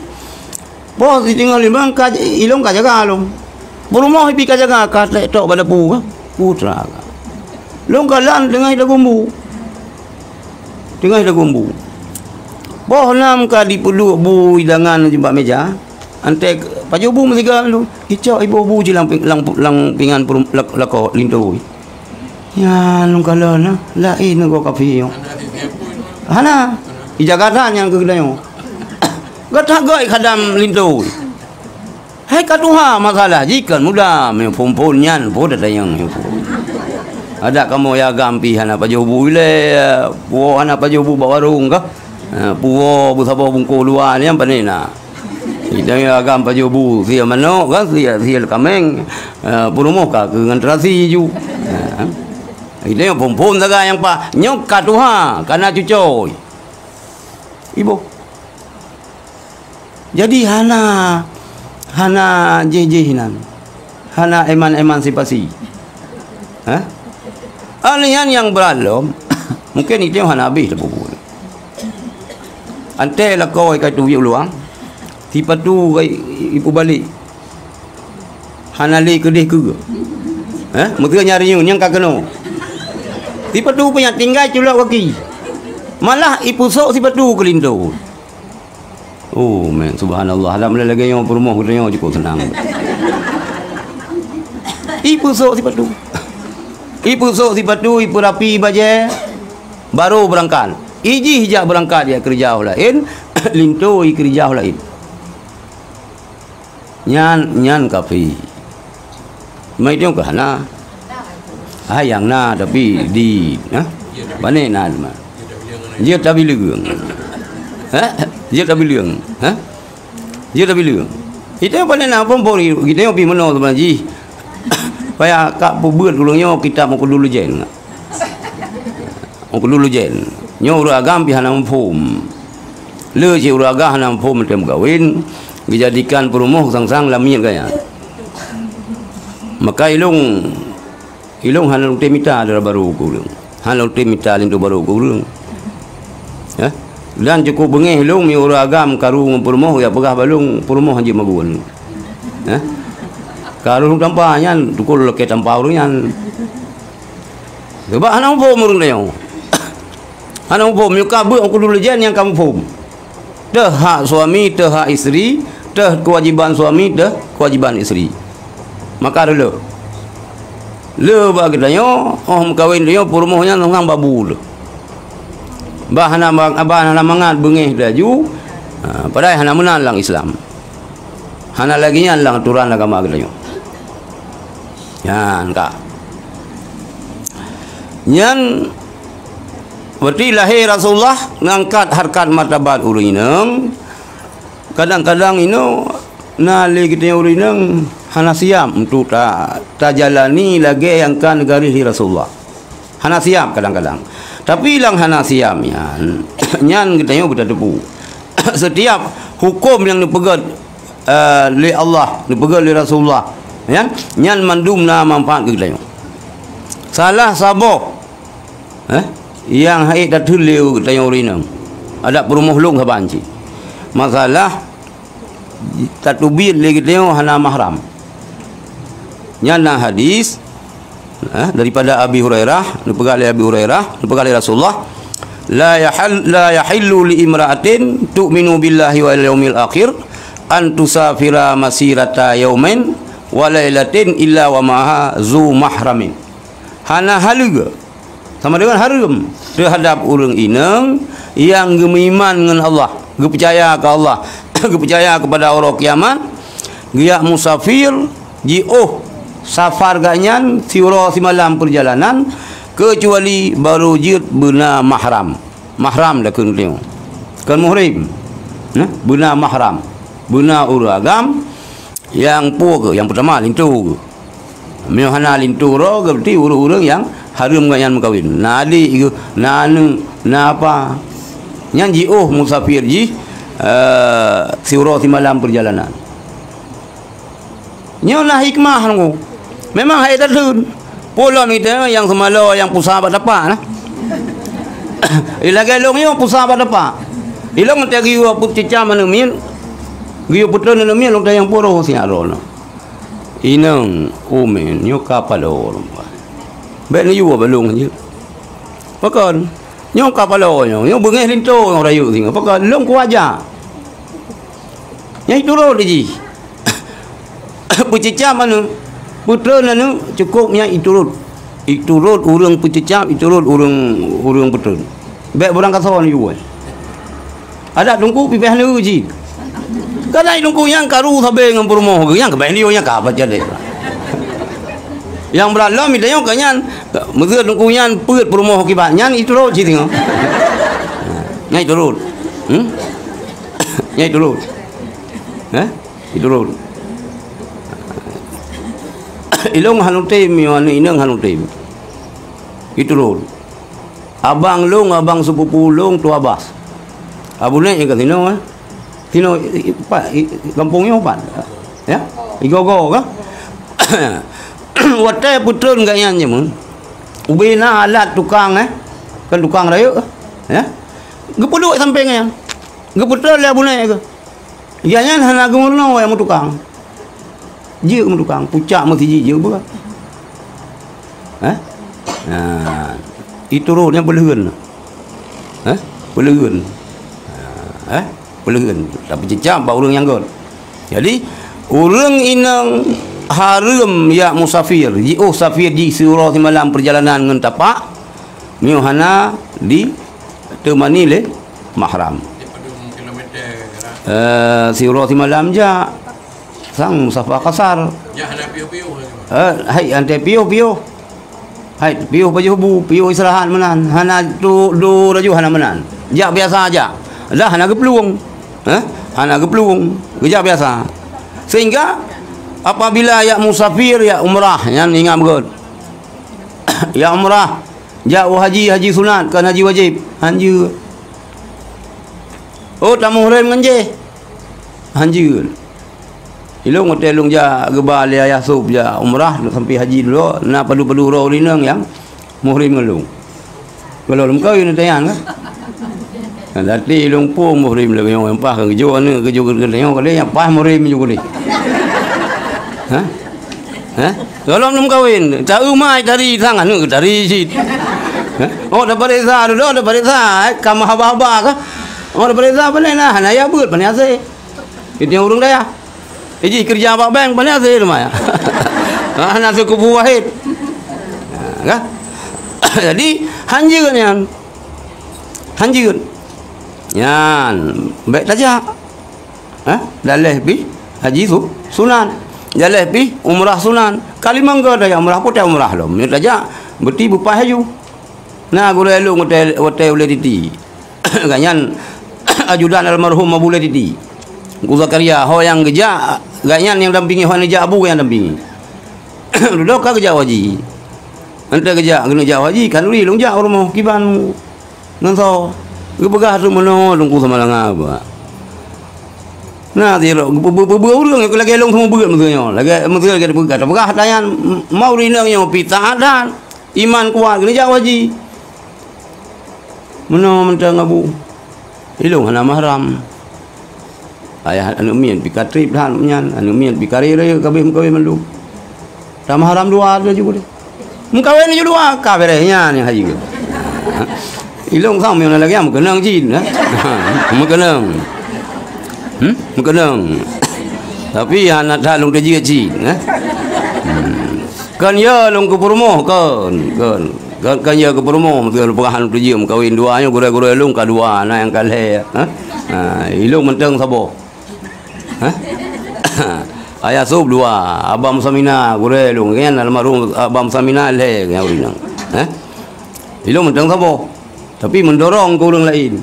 boh sitingoh limong ka, ilôn ka jaga lôn. Peurumoh pih ka jaga, ka trek tok bak dapu ka. Putra ka. Lôn kalon teungoh dagumbu. Teungoh dagumbu. Boh nam ka dipeuduek bu hidangan bak meja. Antée pajoh bu meusiga lôn. Icok iboh bu jih lam, lam, lam pingan peurum-, lak-, lakoe linto. Nyan lôn kalon na, laén ngon kafé nyoe. Hana. Ijaga that nyan keu geutanyoe. Gata göt khadam linto. Hai ka tuha masalah jih kan muda, meunyoe phon-phon nyan po tatanyong nyoe po. Adak kamoe agam pih hana pajoh bu ilée, puwoe hana pajoh bu bak warong kah? Ha, puwoe beusaboh bungkôh luwa nyan pane na. Idang agam pajoh bu, sie manok kan, sie, sie kaméng, ha, peurumoh ka keu ngon terasi ju. Ha. Idang phon-phon sagai nyang pa, nyoe ka tuha, ka na cucoe. Iboh. Jadi hana, hana jih-jih nan. Hana eman-emansipasi. Hah? Alèh nyan nyang brat lom, mungken itém hana habéh teupeubuet. Antée lakoe ka tuwék luang, sipatu ka ipeubalek. Hana lé keudeh keue. Hah? Meuteue nyang renyueng nyang ka keunoe. Sipatu pih nyang tinggai culok gaki. Malah ipeusok sipatu keu linto. Oh, man, subhanallah. Adak mulai lagée nyoe peurumoh geutanyoe cukôp seunang. Ipeusok sipatu. Ipeusok sipatu, ipeurapi bajée, barô beurangkat. Ijih jak beurangkat jak keureuja u laén, linto ikeureuja u laén. Nyan, nyan kafé. Mai tiong ka hana. Ah, nyang na tapi di, ha? Bane na teuma. Jeuet tabileung. Ha? Jeuet tabileung. Ha? Jeuet tabileung. Itu yang paling nak pun, pun kita yang pi meunoe sebenarnya jih. Payah ka peubeuet ureueng nyoe kitab Meukeudulujen. Meukeudulujen. Nyoe ureueng agam pi hana muphom. Le cit ureueng agam hana muphom meuteumé meukawen, geujadikan peurumoh sang-sang lamiet gaya. Maka ilong, ilong hana lôn tem mita dara barô keu ureueng. Hana lôn tem mita linto barô keu ureueng. Ya. Dan cukup beungéh ilong mi ureueng agam karu ngon peurumoh, ya peugah balong peurumoh hanjeuet magun. Ya. Karu tampa nyan, tukul lakée tampa ureueng nyan. Sebab hana muphom ureueng tanyoe. Hana muphom, meunyoe ka beuet Meukeudulujen nyang ka muphom. Teuh hak suami, teuh hak isteri, teuh kewajiban suami, teuh kewajiban isteri. Maka reuloh. Le bak geutanyoe, oh meukawen tanyoe, peurumoh nyan sang-sang babu le. Bah hana, bah hana mangat beungéh laju, ha, padahai hana meunan lam Islam. Hana lagée nyan lam aturan agama geutanyoe. Nyan ka. Nyan berarti lahé Rasulullah ngangkat harkat martabat ureueng inong. Kadang-kadang inoe na lé geutanyoe ureueng inong hana siap untuk ta-, tajalani lagée nyang ka neugaréh lé Rasulullah. Hana siap kadang-kadang. Tapi lam hana siap nyan, nyan geutanyoe beutateupeue. Setiap huköm nyang neupeugét, eh, lé Allah, neupeugét lé Rasulullah, nyan, nyan mandum na manfaat keu geutanyoe. Salah saboh, eh, nyang hana tatheun lé geutanyoe ureueng inong, adak peurumoh lôn saban cit. Masalah tateubiet lé geutanyoe hana mahram. Nyan na hadis, eh, daripada Abi Hurairah, neupeugah lé Abi Hurairah, neupeugah lé Rasulullah, "La yahal-, la yahillu li imra'atin tu'minu billahi wal yaumil akhir an tusafira masirata yaumin wa lailatin illa wa ma'aha zu mahramin." Hana haleue, sama dengan hareuem, teuhadab ureueng inong nyang geumeuiman ngon Allah, geupeucaya keu Allah, geupeucaya keupada uroe kiamat, geujak musafir, jiôh safar geuh nyan siuroe simalam peurjalanan, keucuali barô jeuet beuna mahram. Mahram dakeuh nyoe. Kon muhrim. Nah, beuna mahram. Beuna ureueng agam nyang peue keuh, nyang peutama linto keuh. Meunyoe hana linto droe, berarti ureueng-ureueng nyang hareuem ngon nyan meukawen. Na adék geuh, na aneuk, na apa. Nyan jiôh musafir jih, eh, siuroe simalam peurjalanan. Nyoe na hikmah nunggu. Memang hai tatheun. Peue lom ita nyang seumalo nyang pusa bak tapak nah. Ilagée lôn nyoe pusa bak tapak. Ilong teuh geuyue peucicam aneuk miet. Geuyue peuteun aneuk miet lôn tanyong peue roh siat droeneuh. Inong, umen, nyoe ka paloe lom. Bék neuyue balong jeuet. Pakon? Nyoe ka paloe nyoe, nyoe beungéh linto nyoe rayeuk singoh. Pakon? Lôn kuaja. Nyang iturot jih. Peucicam aneuk, peuteun aneuk, cukôp nyang iturot. Iturot ureueng peucicam, iturot ureueng, ureueng peuteun. Bék beurangkasoe neuyue. Adak teungku pipéh neue jih. Kadang teungku nyang karu sabe ngon peurumoh geuh, nyang keubah lieu nyang ka baca deh. Nyang brat lom ita nyoe ka nyan, meuseu teungku nyan peuet peurumoh kiban nyan iturot cit singoh. Nyan iturot. Hmm? Nyan iturot. Eh? Iturot. Ilong hana tem, aneuk inong hana tem. Iturot. Abang lôn, abang sepupu lôn, Tu Abas. Abu Nek ka sinoe, eh. Sinoe, i, i, pat, i, gampông nyoe pat. Ya? Igogo ka? Watée peuteun gobnyan jameun, ubé na alat tukang, eh. Kan tukang rayeuk, eh. Ya? Geupeuduek sampéng nyan. Geupeuteun lé Abu Nek ka. Gobnyan hana geumeurunoe nyang meutukang. Jeuet meutukang, pucak meuseujid jeuet beuh. Hah? Nah, iturot nyang peuleuheun. Hah? Peuleuheun. Hah? Peuleuheun. Tapi cicam bak ureueng nyang göt. Jadi, ureueng inong hareuem jak musafir, jiôh safir jih siuroe simalam peurjalanan ngon tapak, meunyoe hana diteumani lé mahram. Eh, siuroe simalam jak. sang musafah kasar. Eh, hai, antai piôh-piôh. Hai, piôh pajoh bu, piôh istirahat meunan. Hana tu, du laju hana meunan. Jak biasa jak. Dah hana geuplueng. Eh? Hana geuplueng. Geujak biasa. Sehingga apabila jak musafir, jak umrah, nyan ingat beugöt. Jak umrah, jak u haji, haji sunat, kon haji wajéb. Hanjeuet. Oh, tamuhrim ngon jih. Hanjeuet. Ilôn watèe lôn jak geuba lé ayah sôb jak umrah sampoe haji dudoe, na padub-padub droe ureueng inong nyang muhrim ngon lôn. Gohlom lôn kawén teuh nyan kan. Nah, tapi lôn phôn muhrim lagèe nyoe, nyang paih geujok aneuk, geujok geutanyoe, kadang nyang paih muhrim ju keudeh. Hah? Hah? Gohlom lôn kawén, ta-eu mai tari sang aneuk tari cit. Hah? Oh, tapareksa dudoe, tapareksa, eh, ka meuhaba-haba kah? Oh, tapareksa pané na, hana yah beuet, pané asèe. Itu nyang ureueng dayah. Iji keureuja bak bank, pané asèe teuma ya. Ha, hana seukubu wahid. Ha, kan? Jadi, hanjeuet nyan. Hanjeuet. Nyan, bèk tajak. Ha? Daleh pih haji su-, sunat. Daleh pih umrah sunat. Kali mangga tajak umrah, peue tajak umrah lom. Nyoe tajak, beuti beupaih aju. Na gurèe lôn watèe, watèe ulèe titi. Gobnyan ajudan almarhum Abu Laili Titi. Teungku Zakaria, ho nyang geujak, gobnyan nyang dampingi, ho nyang geujak Abu nyang dampingi. Dudoe ka geujak haji. Enteuk geujak, keuneuk jak haji, khanuri lôn jak u rumoh kiban ngon soe. Geupeugah teuk meunoe Teungku Samalanga ba. Na, sidroe, geupeubeuet-beuet ureueng, lagèe lôn seumeubeuet miseue nyoe. Lagèe miseue lagèe geupeugah, tapeugah tanyan, ma ureueng inong nyoe pih taat that. Iman kuat, keuneuk jak haji. Meunoe mantong Abu. Ilôn hana mahram. Ayah aneuk miet pih ka trép that nyan, aneuk miet pih ka raya-raya ka abéh meukawen mandum. Tamahram dua laju deh. Meukawen laju dua, ka beureh nyan nyang haji. Ilôn sang meunyoe lagèe nyan meukeunong cit, eh. Meukeunong. Hmm? Meukeunong. Tapi hana that lôn teujeuet cit, eh. Hmm. Kon ya lôn keu peurumoh, kon, kon. Kon, kon ya keu peurumoh, meuteumé peugah lôn teujeuet meukawen dua nyoe, gurèe-gurèe lôn ka dua, na nyang ka lhèe. Ha? Ha, ilôn mantong saboh. Ha? Ayah sôb dua, Abah Musamina, gurèe lôn, nyan almarhum Abah Musamina lhèe, nyan ureueng inong. Ha? Ilôn mantong saboh. Tapi meudorong keu ureueng laén.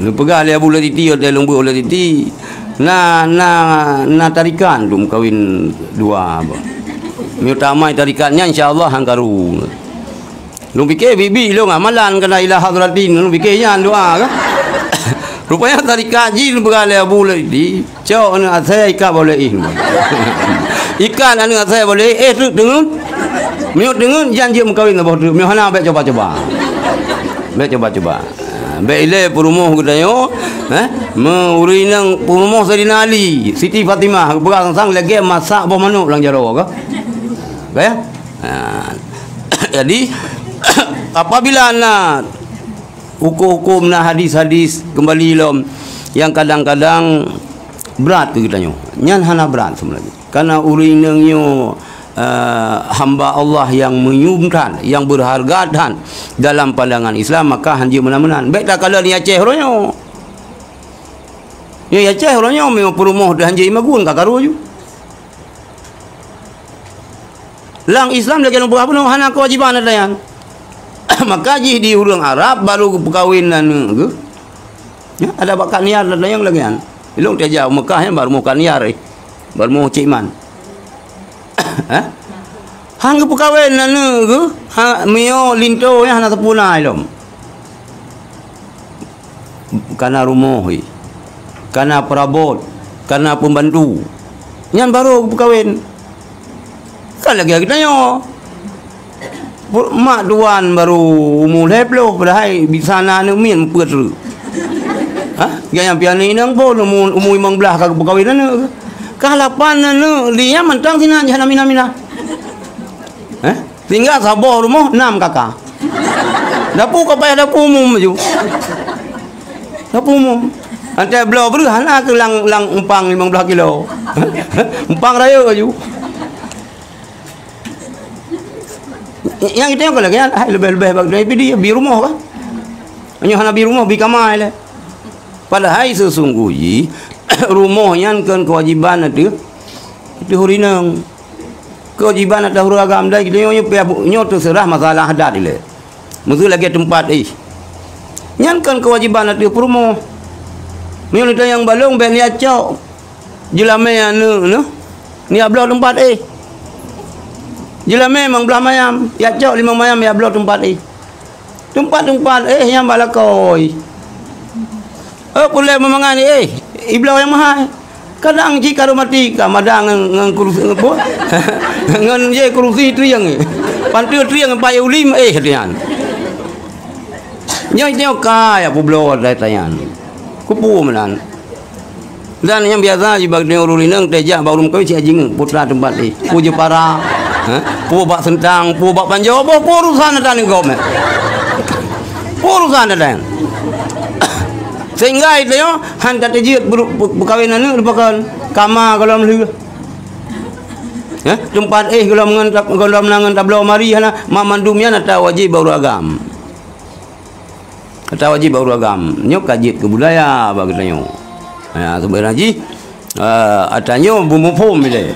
Neupeugah lé Abu Latiti, watèe lôn beuet Abu Latiti, na, na, na tarikat untuk meukawen dua. Meunyoe tamai tarikat nyan, insya Allah, han karu. Lôn pike bibi lôn amalan kana ila hadratin, lôn pike nyan doa kan. Rupanya tarikat jih neupeugah lé Abu Latiti. Cok aneuk asèe ikat bak ulèe éh. Ikat aneuk asèe bak ulèe éh, éh teuk teungeut. Meunyoe teungeut, jan jeuet meukawen saboh teuk. Meunyoe hana, bèk cuba-cuba. Bèk cuba-cuba. Ha, bèk ilèe peurumoh geutanyoe, eh, meu ureueng inong peurumoh Saidina Ali, Siti Fatimah, geupeugah sang-sang lagèe masak boh manok lam jaroe ka. Ka ya? Ha. Jadi, apabila na huköm-huköm, na hadis-hadis keumbali lom nyang kadang-kadang brat keu geutanyoe. Nyan hana brat sebenarnya. Karena ureueng inong nyoe, eh, hamba Allah nyang meunyeum that, nyang beureuharga that dalam pandangan Islam, maka han jeuet meunan-meunan. Bèk takalon i Aceh uroe nyoe. Nyoe i Aceh uroe nyoe meunyoe peurumoh teuh han jeuet imagun, ka karu ju. Lam Islam lagèe lôn peugah bunoe hana keuwajiban ata nyan. Maka jih di ureueng Arab barô geupeukawen aneuk geuh. Ya, ada bak Kak Niar ata nyang lagèe nyan. Ilôn tajak u Mekah nyan barô rumoh Kak Niar, eh. Barô rumoh Cik Man. Ha? Han geupeukawen aneuk geuh, ha, meunyoe linto nyan hana sapeue na ilôn. Kana rumoh, eh. Kana peurabot, kana peumbantu. Nyan barô geupeukawen. Kan lagèe geutanyoe. Mak tuan barô umu lhèe ploh, padahai bisa na aneuk miet meupeuet treuk. Ha? Gobnyan pih aneuk inong phon umu, umu limong blaih ka geupeukawen aneuk. Ka lapan aneuk, di nyan mantong sinan jih hana mina-mina. Eh? Tinggai saboh rumoh, nam kaka. Dapu ka payah dapu umum laju. Dapu umum. Antai bloe breuh hana keu lam, lam umpang limong blaih kilo. Umpang rayeuk laju. Nyang itu nyang lagèe nyan, hai leubeh-leubeh bak daripada bi rumoh kan. Nyoe hana bi rumoh, bi kama lé. Padahai seusunggoh jih rumoh nyan kon keuwajiban ateueh Teuh ureueng inong. Kewajiban ateueh ureueng agam dai nyoe, nyoe pih nyoe teuseurah masalah adat ilée. Meuseu lagée teumpat éh. Nyan kon kewajiban ateueh peurumoh. Meunyoe neutanyong balong bék niat cok. Jeulamé aneuk neuh, niat bloe teumpat éh. Jeulamé mang blaih mayam, jak cok limong mayam jak bloe teumpat éh. Teumpat-teumpat éh nyang bak lakoe. Oh, peureulée meumangan éh, ibloe nyang meuhai. Kadang cit ka rhot maté ka mada ngon, ngon kerusi, ngon peue? Ngon jih kerusi trieng. Panteue trieng payah ulim éh nyan. Nyoe, nyoe ka ya peubloe tanyan. Kupeue meunan. Dan nyang biasa jih bak ureueng inong teuh jak bak ureueng meukawen siat jingeuk putra teumpat éh. Peue jeupara, ha? Peue bak seuntang, peue bak panjoe, boh peue urusan ata ngon gob, eh. Peue urusan ata nyan. Sehingga itu nyoe han ka teujeuet beu-, beu-, beukawen aneuk leupah kon kama gohlom lheueh. Eh, teumpat éh gohlom ngon ta-, gohlom na ngon tabloe mari hana, ma mandum nyan ata wajéb bak ureueng agam. Ata wajéb bak ureueng agam. Nyoe ka jeuet keu budaya bak geutanyoe. Ha, sebenarnya jih, eh, ata nyoe beumuphom ilée.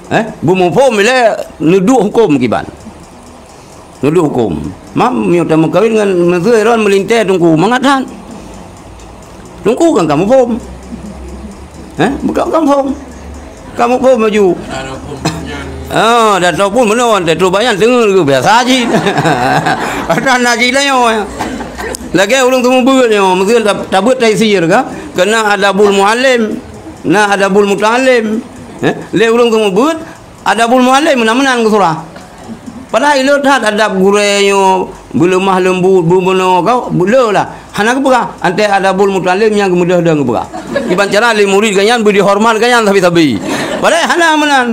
Eh, beumuphom ilée neuduek huköm kiban. Neuduek huköm. Mam, nyoe tameukawen ngon meuseu Aaron meulintée teungku, mangat that. Teungku kan ka muphom. Eh, bukan ka muphom. Ka muphom laju. Ah, dah tahu pun meunan, dah tahu banyak dengar ke biasa aja. Ada nak jilai nyoe. Lagée ureueng teumeubeuet nyoe, meusti ta-, tabeuet taisir ka. Kena adabul muallim, na adabul muta'allim. Eh, lé ureueng teumeubeuet, adabul muallim meunan-meunan geusurah. Padahai ilot that adab gurée nyoe, beuleumah leumbut, beumeunoe kau, beu-, le lah. Hana geupeugah, anté adabul muta'allim nyang geumudeuh-deuh geupeugah. Kiban cara lé murid geuh nyan beu dihoreumat geuh nyan sabe-sabe. Padahai hana meunan.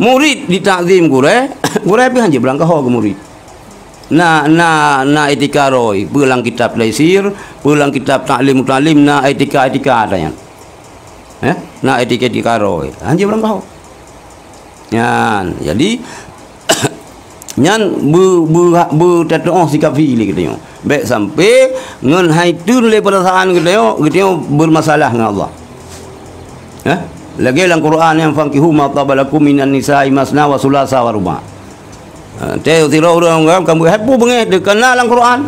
Murid ditakzim gurée, gurée pih hanjeuet beurangkaho keu murid. Na, na, na etika roe, peue lam kitab Taisir, peue lam kitab Ta'lim Muta'allim, na etika-etika ata nyan. Eh, na etika-etika roe. Hanjeuet beurangkaho. Nyan, jadi, nyan beu-, beu-, beutatuoh sikap fi lé geutanyoe. Bék sampai ngon hai teun lé peurasaan geutanyoe, geutanyoe bermasalah ngon Allah. Eh? Lagée lam Quran nyang, "Fankihu ma taba lakum minan nisa'i masna wa sulasa wa ruba'." Ha, teuh sidroe ureueng kan buet hai peue beungéh teuh kana lam Quran.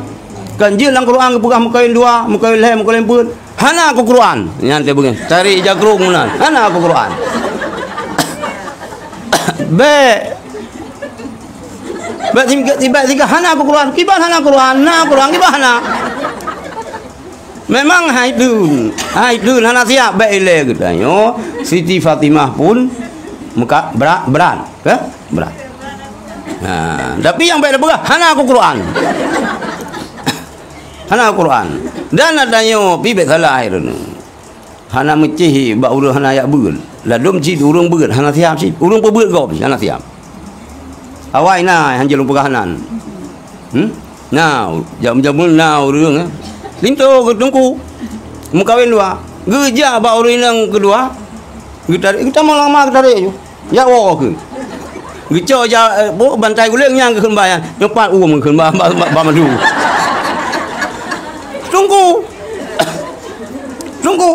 Kan jeuet lam Quran geupeugah meukawen dua, meukawen lhée, meukawen peuet. Hana keu Quran. Nyan teuh beungéh. Tarék jakrong meunan. Hana keu Quran. Bék. Bék singkat, sibak singkat hana keu Quran. Kiban hana Quran, na Quran kiban hana. Memang hai teun, hai teun hana siap bék ilée geutanyoe. Siti Fatimah pun muka berat, berat, ke? Berat. Ha, tapi nyang bék tapeugah hana keu Quran. Hana keu Quran. Dan ata nyoe pih bék salah hai teun. Hana meucéh bak ureueng hana jak beuet. Ladom cit ureueng beuet hana siap cit. Ureueng peubeuet gob cit hana siap. Awai na hanjeuet lôn peugah nan. Hmm? Na, jameun-jameun na ureueng, eh. Linto keu teungku. Meukawen dua. Geujak bak ureueng inong keudua. Geuta-, geutamong lama geutarek ju. Jak woe keu. Geucok ja, eh, bu-, bantai guléng nyang geukheun ba nyan. Nyoe pat uem geukheun ba, ba, ba, ba madu. Teungku. Teungku.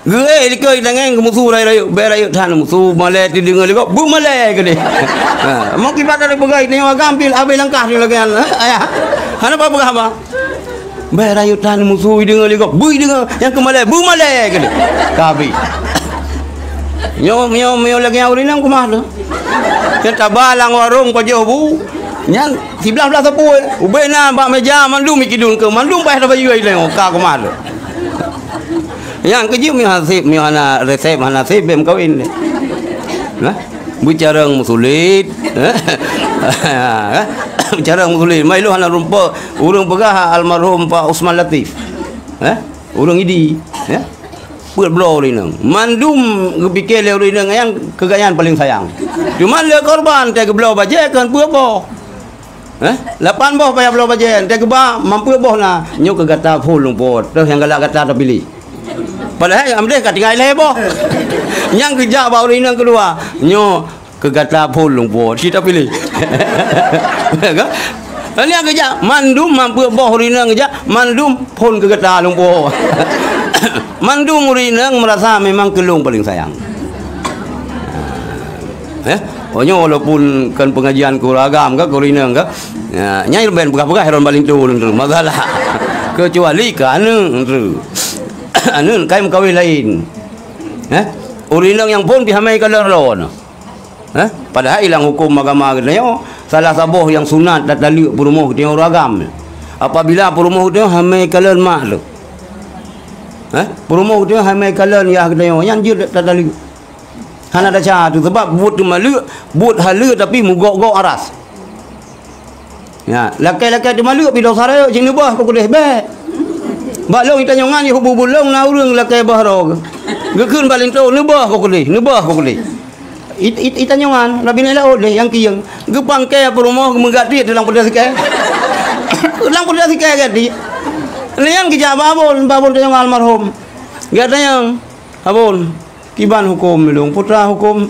Geuéh likot tangieng keu musu rayeuk-rayeuk, bék rayeuk that musu, malée teudeungoe lé gob, beumalée keudeh. Ha, meukibat dari peugah tanyoe agam pih abéh langkah nyoe lagée nyan, ha, ayah. Hana peugah haba. Bék rayeuk that musu ideungoe lé gob, beuideungoe nyang keu malée, beumalée keudeh. Ka abéh. Nyoe, nyoe, nyoe lagée nyan ureueng inong kumaha tu? Nyang taba lam warong pajoh bu, nyan siblah-blah sapeue. Ubé na bak méja mandum ikidun keu, mandum paih tabayeue ilée, ka kumaha tu? Nyang keujeuet meuhaseb, meuhana resep, hana seb, bèk meukawen. Nah, beucarông meusulet. Beucarông meusulet. Mai lôn hana rumpok, ureueng peugah almarhum Pak Usman Latif. Eh? Ureueng Idi. Eh? Peuet bloe ureueng inong. Mandum geupike lé ureueng inong nyang keu gobnyan paleng sayang. Cuma lé korban teuh geubloe bajèe kon peuet boh. Eh, lapan boh payah bloe bajèe, teuh geuba mampu boh na, nyoe keu gata phôn lôn po, teuh nyang galak gata tapiléh. Padahai amdeh ka tinggai lhèe boh. Nyang geujak bak ureueng inong keudua, nyoe keu gata phôn lôn po, ci tapiléh. Kan? Nyang geujak mandum mampu boh ureueng inong geujak, mandum phôn keu gata lôn po. Mandum ureueng inong meurasa memang keu lôn paleng sayang. Eh, oh, nyoe walaupun kan pengajian keu ureueng agam ka, keu ureueng inong ka. Ya, nyai ben peugah-peugah Heron Balinto lôn tu. Masalah. Kecuali keu aneuk tu. Aneuk kai meukawen laén. Eh? Ureueng inong nyang phon pih hamai kalon lôn. Eh? Padahai lam huköm agama geutanyoe, salah saboh nyang sunat tataleuek peurumoh geutanyoe ureueng agam. Apabila peurumoh geutanyoe hamai kalon mak tu. Eh? Peurumoh geutanyoe hamai kalon yah geutanyoe, nyan jeuet tataleuek. Hana desya tu, sabab buet teumaleuek, buet haleue tapi meugok-gok aras. Ya, lakée-lakée teumaleuek pih dosa rayeuk, cit neubah keu keudeh bèk. Bak lôn itanyongan, yôh bu-bu lôn na ureueng lakée bah droe. Geukheun bak linto, neubah keu keudeh, neubah keu keudeh. It-, it-, itanyongan, rabinéh laôt deh nyang kiyeng. Geupangkée peurumoh, geumeugati teulang peudeuh sikée. Teulang peudeuh sikée gati. Nyan geujak bak abon, bak abon tanyongan almarhum. Geutanyong, "Abon, kiban huköm ilong?" Putra huköm,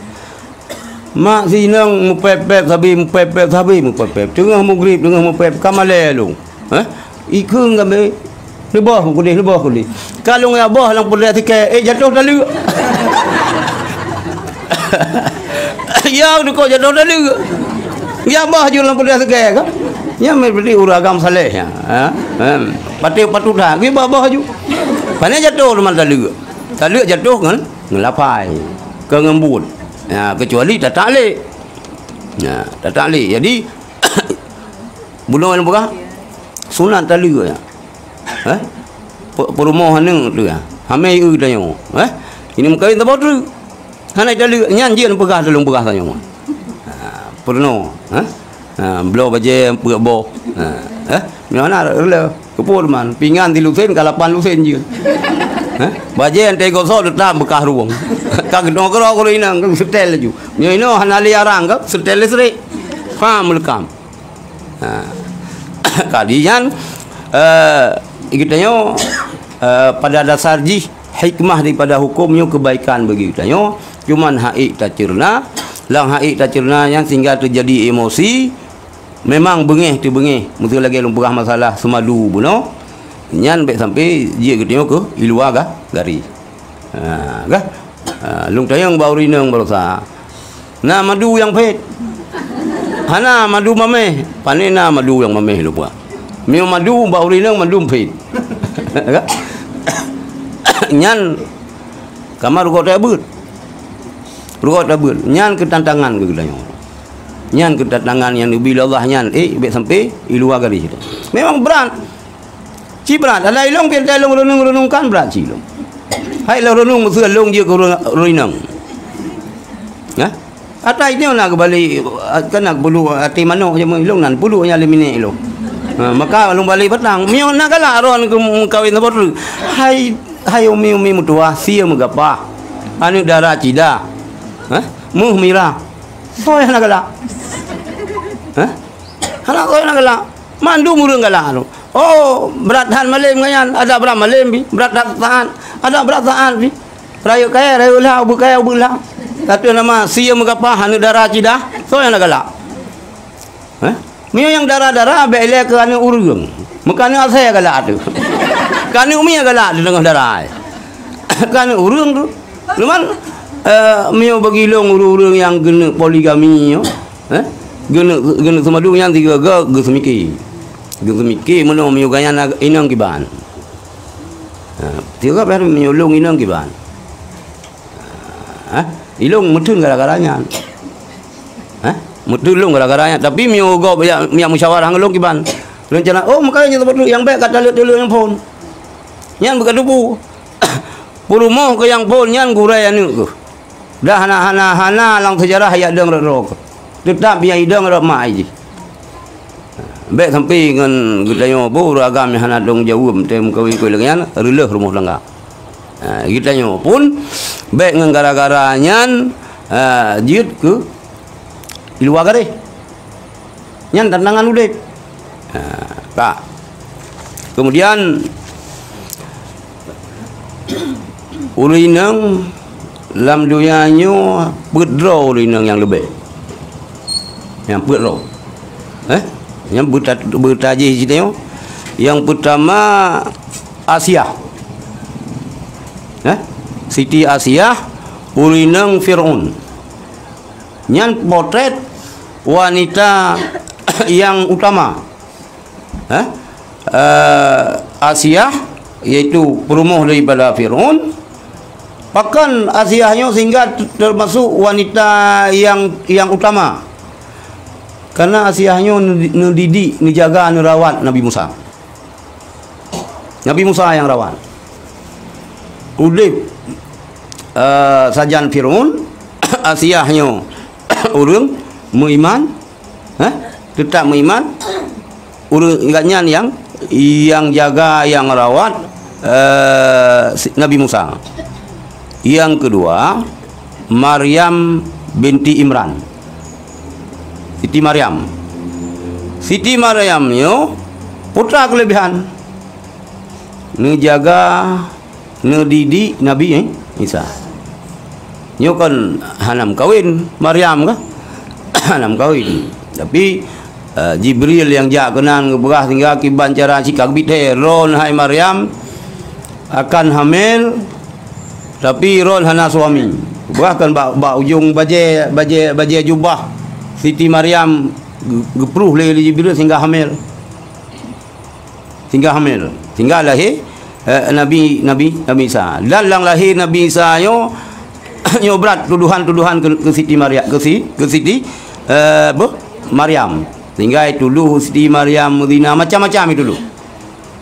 mak si inong meupép-pép sabe, meupép-pép sabe, meupép-pép. Teungoh mugrib, teungoh meupép, ka malée lôn. Hah? Ikheun kami, neubah kudeh, neubah kudeh. Ka lôn ya bah lam peudeh sikée, eh, jatoh taleuek. Ya, dukok jatoh taleuek. Ya bah ju lam peudeh sikée ka. Ya, berarti ureueng agam saleh ya. Ha? Ha. Patut, patut dah. Geuba bah ju. Pane jatoh teuma taleuek. Taleuek jatoh ngon, ngon lapai. Keu ngon buet. Ya, kecuali tatak lé. Ya, tatak lé. Jadi, bunoe nyang peugah, sunat taleuek ya. Eh? Pe-, peurumoh aneuk tu ya. Hamai eu tanyoe. Eh? Ini meukawen saboh treuk. Hana taleuek, nyan jeuet peugah, teuleung peugah tanyoe. Ha, peurunoe. Eh? Ha, bloe bajée peuet boh. Ha, eh? Nyoe hana reuloh. Keupeue teuma? Pingan silusen ka lapan lusen jeuet. Hah? Bajée nyang teugosoe teutap beukah rueng. Ka keunoe keudroe inong, ka geuseutèl laju. Nyoe inoe hana lé arang ka, seutèl listrik. Pam meuleukom. Ha. Kadi nyan, eh, geutanyoe, eh, pada dasar jih hikmah daripada huköm nyoe keubaikan bagi geutanyoe. Cuman hak ék taceurna, lam hak ék taceurna nyan sehingga teujadi emosi, Memang beungéh teubeungéh, meuseu lagée lôn peugah masalah seumadu bunoe, nyan bék sampai jeuet geutanyoe keu i luwa ga-, garéh. Ha, gah? Ha, lôn tanyong bak ureueng inong baroesa, "Na madu nyang phét?" "Hana, madu maméh." "Pane na madu nyang maméh lôn peugah?" Meunyoe madu bak ureueng inong madu phét. Gah? Nyan ka ma rugoe tabeuet. Rugoe tabeuet. Nyan keuh tantangan keu geutanyoe. Nyan keuh tantangan nyang neubi lé Allah nyan, eh, bék sampai i luwa garéh. Memang brat. Ci brat. Ada ilong, pi ada ilong renung-renung kan brat ci ilong. Hai lôn renung meuseu lôn jeuet keu ureueng, ureueng inong. Nah, ata inong na geubalik, kan na geubulu até manok jameun ilong nan, puluh nyang lé minèk ilong. Ha, maka lôn balik batang. Meunyoe na galak droen keu meukawen saboh treuk. Hai, hai umi-umi meutuwah, sie meugapah. Aneuk dara cida. Hah? Meuh mira. Soe hana galak? Hah? Hana soe hana galak. Mandum ureueng galak tu. Oh, brat that malem ngon nyan, ada brat malem pi, brat that saát, ada brat saát pi. Rayeuk kayèe, rayeuk lhah, ubeut kayèe, ubeut lhah. Ateueh nama sie meugapah, aneuk dara cida, soe nyang galak? Hah? Meunyoe nyang dara-dara, bék ilée keu aneuk ureueng. Meuka aneuk asèe galak ateueh. Keu aneuk mié galak di teungoh dara. Keu aneuk ureueng tu. Cuman, eh, meunyoe bagi lôn ureueng-ureueng nyang keuneuk poligami nyoe, eh, keuneuk, keuneuk seumadu nyan sigoe-goe geuseumike. Geuseumike meunoe meunyoe gobnyan inong kiban. Ha, sigoe meunyoe lôn inong kiban. Ha, ilong meuteun gara-gara nyan. Ha? Meuteun lôn gara-gara nyan. Tapi meunyoe gob jak, jak musyawarah ngon lôn kiban. Rencana, oh, meukawen nyang saboh treuk nyang bék ka taleuek-taleuek nyang phon. Nyan beuka tupu. Peurumoh keu nyang phon nyan gurèe aneuk keuh. Dah hana, hana, hana lam seujarah jak dong rot droe keuh. Teutap jak idong rot mak jih. Bék sampai ngon geutanyoe boh ureueng agam nyang hana tanggung jaweueb, teuka meukawen keu lagèe nyan, reuleuh rumoh tangga. Ha, geutanyoe pun bék ngon gara-gara nyan, ha, jeuet keu i luwa garéh. Nyan tantangan udép. Ha, ka. Kemudian, ureueng inong lam donya nyoe peuet droe ureueng inong nyang leubeh. Nyang peuet droe. Eh? Nyang beuta-, beutajih cit nyoe. Nyang peutama Asiah. Eh? Siti Asiah, ureueng inong Fir'aun. Nyan potret wanita nyang utama. Eh? Eh, Asiah, yaitu peurumoh daripada Firaun. Pakon Asiah nyoe sehingga t-, termasuk wanita nyang, nyang utama? Karena Asiah nyoe neu-, neudidik, neujaga, neurawat Nabi Musa. Nabi Musa nyang rawat. Udeb, eh, sajan Firaun, Asiah nyoe ureuëng meuiman, eh, teutap meuiman, ureuëng gobnyan nyang, nyang jaga, nyang rawat, eh, si-, Nabi Musa. Nyang keudua, Maryam binti Imran. Siti Maryam. Siti Maryam nyoe putra keulebihan. Neujaga, neudidik Nabi, eh, Isa. Nyoe kon hana meukawen Maryam ka? Hana meukawen. Tapi, eh, Jibril nyang jak keunan geupeugah sehingga kiban cara cit ka geubit thée, "Droen, hai Maryam, akan hamil, tapi droen hana suami." Geupeugah kan bak, bak ujong bajée, bajée, bajée jubah Siti Maryam geu-, geupruh lé Jibril sehingga hamil. Sehingga hamil. Sehingga lahé, eh, Nabi, Nabi, Nabi Isa. Dan lam lahé Nabi Isa nyoe, nyoe brat tuduhan-tuduhan keu, keu Siti Maryam, keu si-, keu Siti, eh, beuh, Maryam. Sehingga ituduh Siti Maryam meuzina, macam-macam ituduh.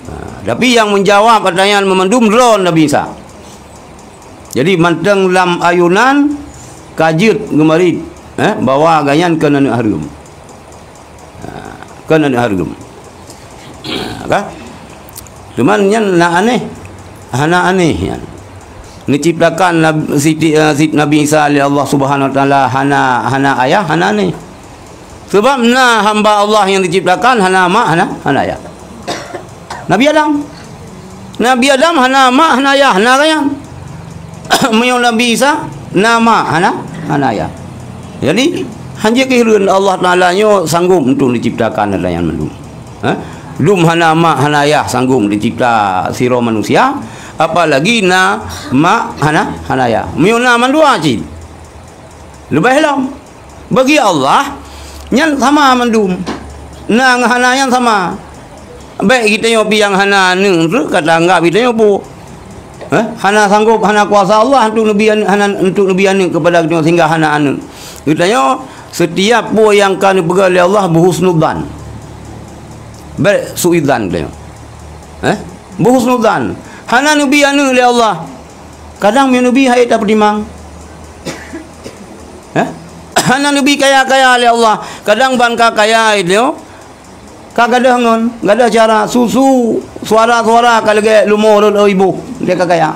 Ha, tapi nyang menjawab pertanyaan meumandum droen Nabi Isa. Jadi mantong lam ayunan ka jeuet geumarit, eh, bahwa gobnyan kon aneuëk hareuem. Ha, kon aneuëk hareuem. Ha, ka? Cuman nyan na aneh. Hana aneh nyan. Neuciptakan Nab-, Siti, eh, Sit-, Nabi Isa lé Allah Subhanahu Wa Taala hana, hana ayah, hana aneh. Sebab na hamba Allah nyang diciptakan hana mak, hana, hana ayah. Nabi Adam. Nabi Adam hana mak, hana ayah, hana rakan. Meunyoe Nabi Isa na mak, hana, hana ayah. Jadi, hanjeuet keuhireuen Allah Taala nyoe sanggup untuk diciptakan ada nyang mandum. Ha? Dum hana mak, hana ayah sanggup dicipta sidroe manusia, apalagi na mak, hana, hana ayah. Meunyoe na mandua cit. Leubeh lom. Bagi Allah, nyan sama mandum. Na ngon hana nyan sama. Bék geutanyoe pih nyang hana aneuëk treuk ka tanggab geutanyoe peue. Eh? Hana sanggob, hana kuasa Allah untuk neubi an-, hana untuk neubi aneuëk keupada geutanyoe sehingga hana aneuëk. Geutanyoe, setiap peue nyang ka neupeugah lé Allah beuhusnudzan. Bék suidzan geutanyoe. Eh? Beuhusnudzan. Hana neubi aneuëk lé Allah. Kadang meunyoe neubi hai tapeutimang. Eh? Hana neubi kaya-kaya lé Allah. Kadang ban ka kaya itu, ka gadôh ngon, gadôh cara susu, suara-suara ka lagée lumoe rot iboh, dia ka kaya.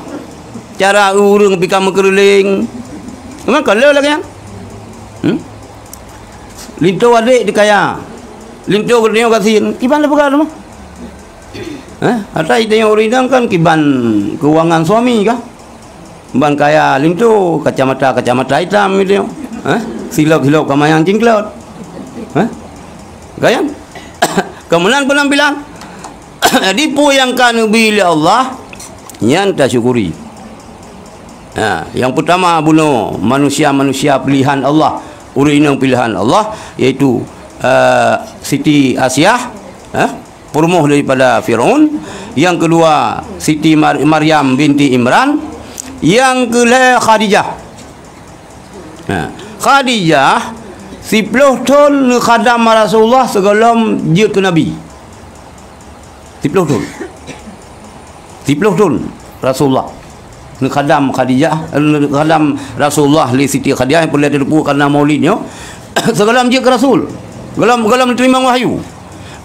Cara ureuëng pih ka meukeureuléng. Memang ka le lagée nyan. Hmm? Linto adek dikaya. Linto geutanyoe gasien. Kiban le peugah tu mah. Eh, ata itanyoe ureuëng inong kan kiban keuangan suami kah? Ban kaya linto, kacamata-kacamata itam gitu. Eh, silop-silop ka manyang cingklot. Eh? Kan? Kemudian penampilan. Jadi peue nyang ka neubi lé Allah, nyan tasyukuri. Ha, nyang pertama bunoe manusia-manusia pilihan Allah, ureuëng inong pilihan Allah, yaitu, eh, Siti Asiah, eh, peurumoh daripada Firaun. Nyang keudua, Siti Mar-, Maryam binti Imran. Nyang keulhée, Khadijah. Nah, Khadijah siploh thon neukhadam Rasulullah sigohlom jeuet keu Nabi. Siploh thon. Siploh thon Rasulullah neukhadam Khadijah, eh, neukhadam Rasulullah lé Siti Khadijah nyang peureulée teupeu karena maulid nyoe. Sigohlom jeuet keu Rasul. Gohlom, gohlom neuteurimong wahyu.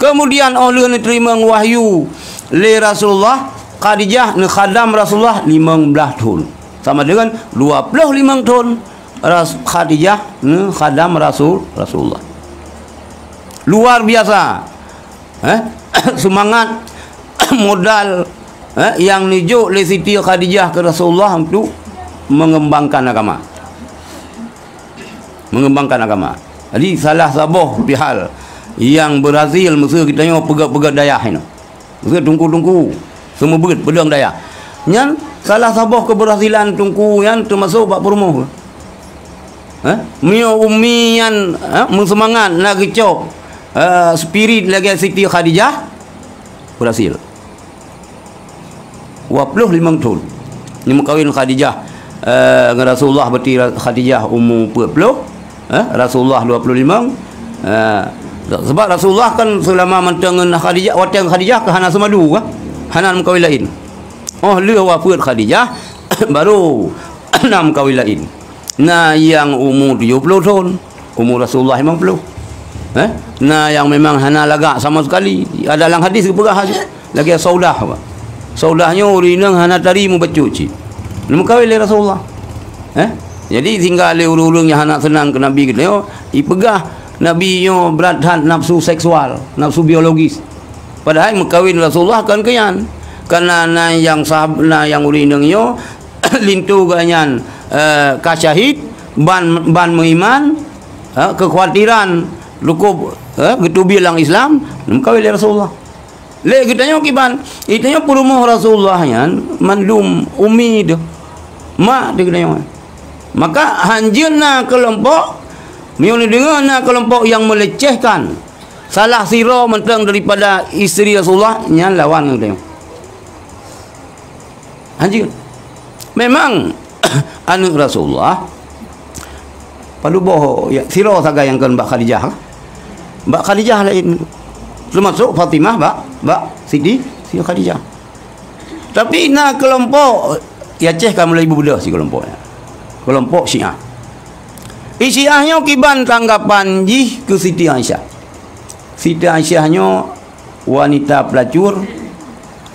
Kemudian óh lheueh neuteurimong wahyu lé Rasulullah, Khadijah neukhadam Rasulullah limong blaih thon. Sama dengan dua ploh limong thon Ras-, Khadijah neukhadam Rasul, Rasulullah. Luar biasa. Eh? Seumangat, modal, eh, nyang neujok lé Siti Khadijah keu Rasulullah untuk mengembangkan agama. Mengembangkan agama. Jadi, salah saboh pihal nyang berhasil meuseu geutanyoe peugét-peugét dayah inoe. Meuseu teungku-teungku, seumeubeuet peudong dayah. Nyan salah saboh keberhasilan teungku nyan teumasok bak peurumoh. Eh? Meunyoe umi nyan, eh, meuseumangat na geucok, eh, spirit lagèe Siti Khadijah, berhasil. Dua ploh limong thon. Nyan meukawin Khadijah, eh, ngon Rasulullah, berarti Ra-, Khadijah umu peuet ploh, eh, Rasulullah dua ploh limong. Eh, sebab Rasulullah kan seulama mantong ngon Khadijah, watèe ngon Khadijah ka hana seumadu, kan? Hana meukawin laén. Oh lheueh wafeuet Khadijah, baru na meukawin laén. Na nyang umu tujoh ploh thon, umu Rasulullah limong ploh. Eh? Na nyang memang hana lagak sama sekali. Ada lam hadis geupeugah lagèe Saudah, Pak. Saudah nyoe ureueng inong hana tari mubacut cit. Neumeukawen lé Rasulullah. Eh? Jadi sehingga lé ureueng-ureueng nyang hana seunang keu Nabi geutanyoe, ipeugah Nabi nyoe brat that nafsu seksual, nafsu biologis. Padahai meukawen Rasulullah kon keu nyan. Karena na nyang sahab-, na nyang ureueng inong nyoe linto geuh nyan, eh, ka syahid, ban, ban meuiman, eh, keukhawatiran lukub, eh, geuteubiet lam Islam, meukawen lé Rasulullah. Lé geutanyoe kiban, geutanyoe peurumoh Rasulullah nyan mandum umi teuh, mak teuh geutanyoe. Maka hanjeuet na keulompok, meunyoe neudeungoe na keulompok nyang meulecehkan salah sidroe mantong daripada isteri Rasulullah, nyan lawan ngon geutanyoe. Hanjeuet. Memang aneuk Rasulullah padub boh, ya, sidroe sagai nyang kon bak Khadijah. Bak Khadijah laén. Teumasok Fatimah bak, bak Siti, Siti Khadijah. Tapi na keulompok, di Aceh ka mulai beubeudoh si keulompok nyan. Keulompok Syiah. Di Syiah nyoe kiban tanggapan jih keu Siti Aisyah. Siti Aisyah nyoe wanita pelacur,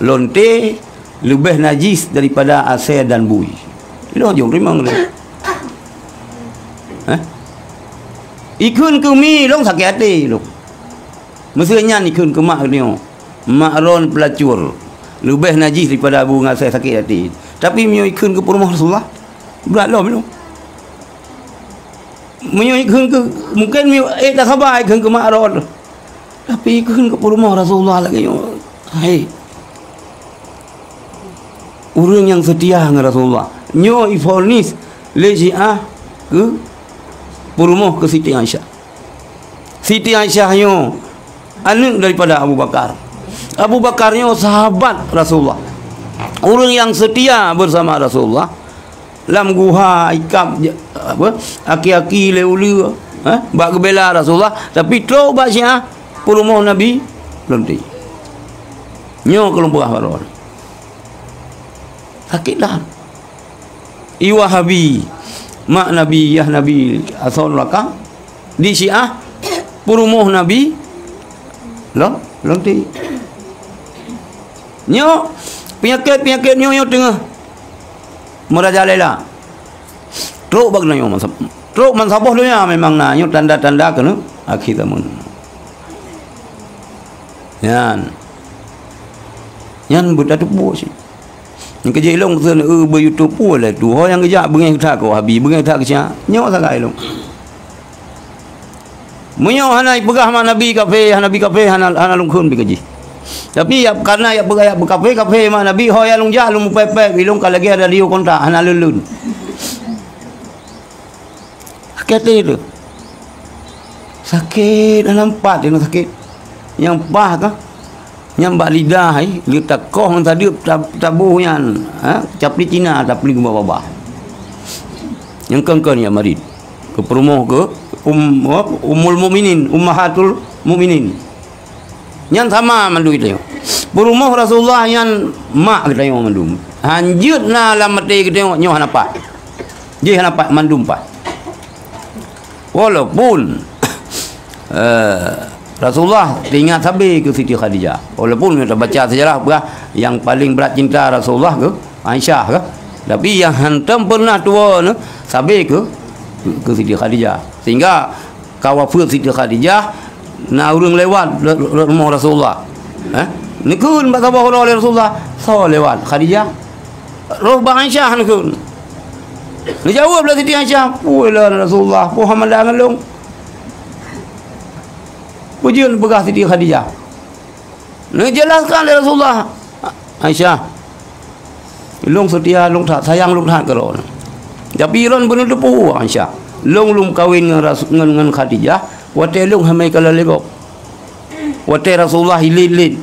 lonte, leubeh najis daripada asèe dan bui. Lôn jong rimong lé. Hah? Ikheun keu mi lôn sakét até lôn. Meuseu nyan ikheun keu mak geutanyoe. Mak droen pelacur, leubeh najis daripada bui ngon asèe, sakét até. Tapi meunyoe ikheun keu peurumoh Rasulullah, brat lom lôn. Meunyoe ikheun keu, mungken meunyoe ék tasaba ikheun keu mak droen. Tapi kheun keu peurumoh Rasulullah lagèe nyoe. Hai. Ureueng nyang seutia ngon Rasulullah. Nyoe ifonis lé Syiah keu peurumoh keu Siti Aisyah. Siti Aisyah nyoe aneuk daripada Abu Bakar. Abu Bakar nyoe sahabat Rasulullah. Ureueng nyang seutia beusama Rasulullah. Lam guha ikab, apa, aki-aki lé uleue, ha, bak geubela Rasulullah, tapi trok bak Syiah, peurumoh Nabi lonte. Nyoe keulompok Ahmad. Sakét that. I Wahabi, mak Nabi, yah Nabi asoe neuraka. Di Syiah, peurumoh Nabi lon, lonte. Nyoe, peunyakét-peunyakét nyoe, nyoe teungoh meurajalela. Trok bak nyoe masa, trok ban saboh donya memang na nyoe tanda-tanda keuneuk akhé zaman. Nyan. Nyan beutateupeue cit. Nyang keujeuet ilong keuseun, eu, beu YouTube peue lé tu. Ho nyang geujak beungéh that keu Wahabi, beungéh that keu Syiah. Nyoe sagai ilong. Meunyoe hana ipeugah mak Nabi kafé, hana Nabi kafé, hana, hana lôn kheun bak jih. Tapi ya, karena ya peugah ya beukafé, kafé mak Nabi, ho ya lôn jak lôn meupék-pék, ilong ka lagèe radio kontak, hana lôn-lôn. Sakét até tu. Sakét, hana meupat ilong sakét. Nyang paih ka, nyang bak lidah, eh, lheueh takoh ngon sadeup ta-, taboh nyan, ha, capli Cina, capli geuba babah. Nyang kon-kon ya marit. Keu peurumoh keu um-, Ummul Mukminin, Ummahatul Mukminin. Nyan sama mandum geutanyoe. Peurumoh Rasulullah nyan mak geutanyoe mandum. Hanjeuet na lam até geutanyoe nyoe hana paih. Jih hana paih, mandum paih. Walaupun, eh, Rasulullah teuingat sabe keu Siti Khadijah. Walaupun kita baca sejarah peugah nyang paling brat cinta Rasulullah keu Aisyah keu. Tapi nyang hantom pernah tuwo nyoe sabe keu, keu Siti Khadijah. Sehingga ka wafeuet Siti Khadijah, na ureueng lewat rot, rot rumoh Rasulullah. Eh? Neukheun bak saboh uroe lé Rasulullah, "Soe lewat?" "Khadijah." "Roh bak Aisyah," neukheun. Neujaweueb lé Siti Aisyah, "Peue lôn Rasulullah, peue hana mada ngon lôn?" Peue jeuet neupeugah Siti Khadijah. Neujeulaskon lé Rasulullah, "Aisyah, lôn seutia lôn that, sayang lôn that keu droeneuh. Tapi droeneuh beuneuteupeu, Aisyah. Lôn lôn kawin ngon Rasu-, ngon, ngon Khadijah, watée lôn hana meukalon lé gob. Watée Rasulullah hilet-hilet.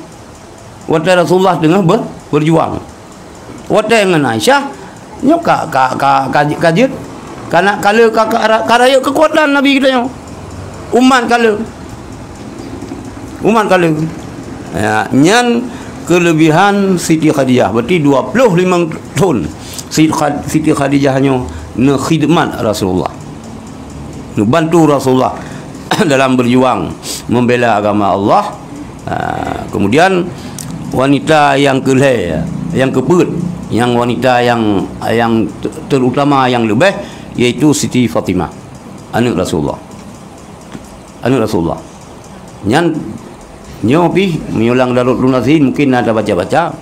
Watée Rasulullah teungoh ber-, berjuang. Watée ngon Aisyah, nyoe ka, ka, ka, ka, ka jeuet. Kana ka le ka, ka, ka rayeuk keukuatan Nabi geutanyoe. Umat ka le. Umat ka le. Ya, nyan keulebihan Siti Khadijah. Berarti dua puluh lima thon Siti Khad-, Siti Khadijah nyoe neukhidmat Rasulullah. Neubantu Rasulullah dalam berjuang membela agama Allah. Ha, kemudian wanita yang kelhée, yang keupeuet, yang wanita yang, yang te-, terutama yang leubeh, yaitu Siti Fatimah, aneuk Rasulullah. Aneuk Rasulullah. Nyan nyoe pih meunyoe lam Darul Nasin mungkin na tabaca-baca.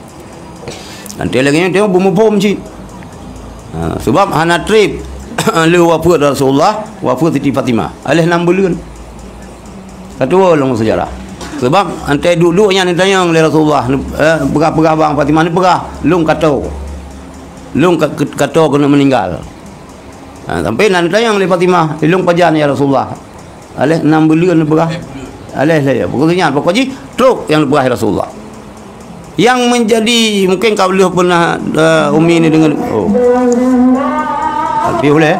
Nanti lagée nyoe tengok beumuphom cit. Ha, sebab hana treb le wafeuet Rasulullah, wafeuet Siti Fatimah. Aléh nam buleuen. Ka tuwoe lom sejarah. Sebab antai duek-duek nyan neutanyong lé Rasulullah, eh, peugah-peugah bang Fatimah, neupeugah, "Lôn ka toe. Lôn ka, ka toe keuneuk meuninggal." Ha, sampai na neutanyong lé Fatimah, "Lôn pajan ya Rasulullah?" Aléh nam buleuen neupeugah. Aléh lé, pokok nyan, pokok jih trok nyang neupeugah Rasulullah. Yang menjadi, mungkin ka lheueh pernah, eh, Umi ni deungoe. Oh. Tapi boleh.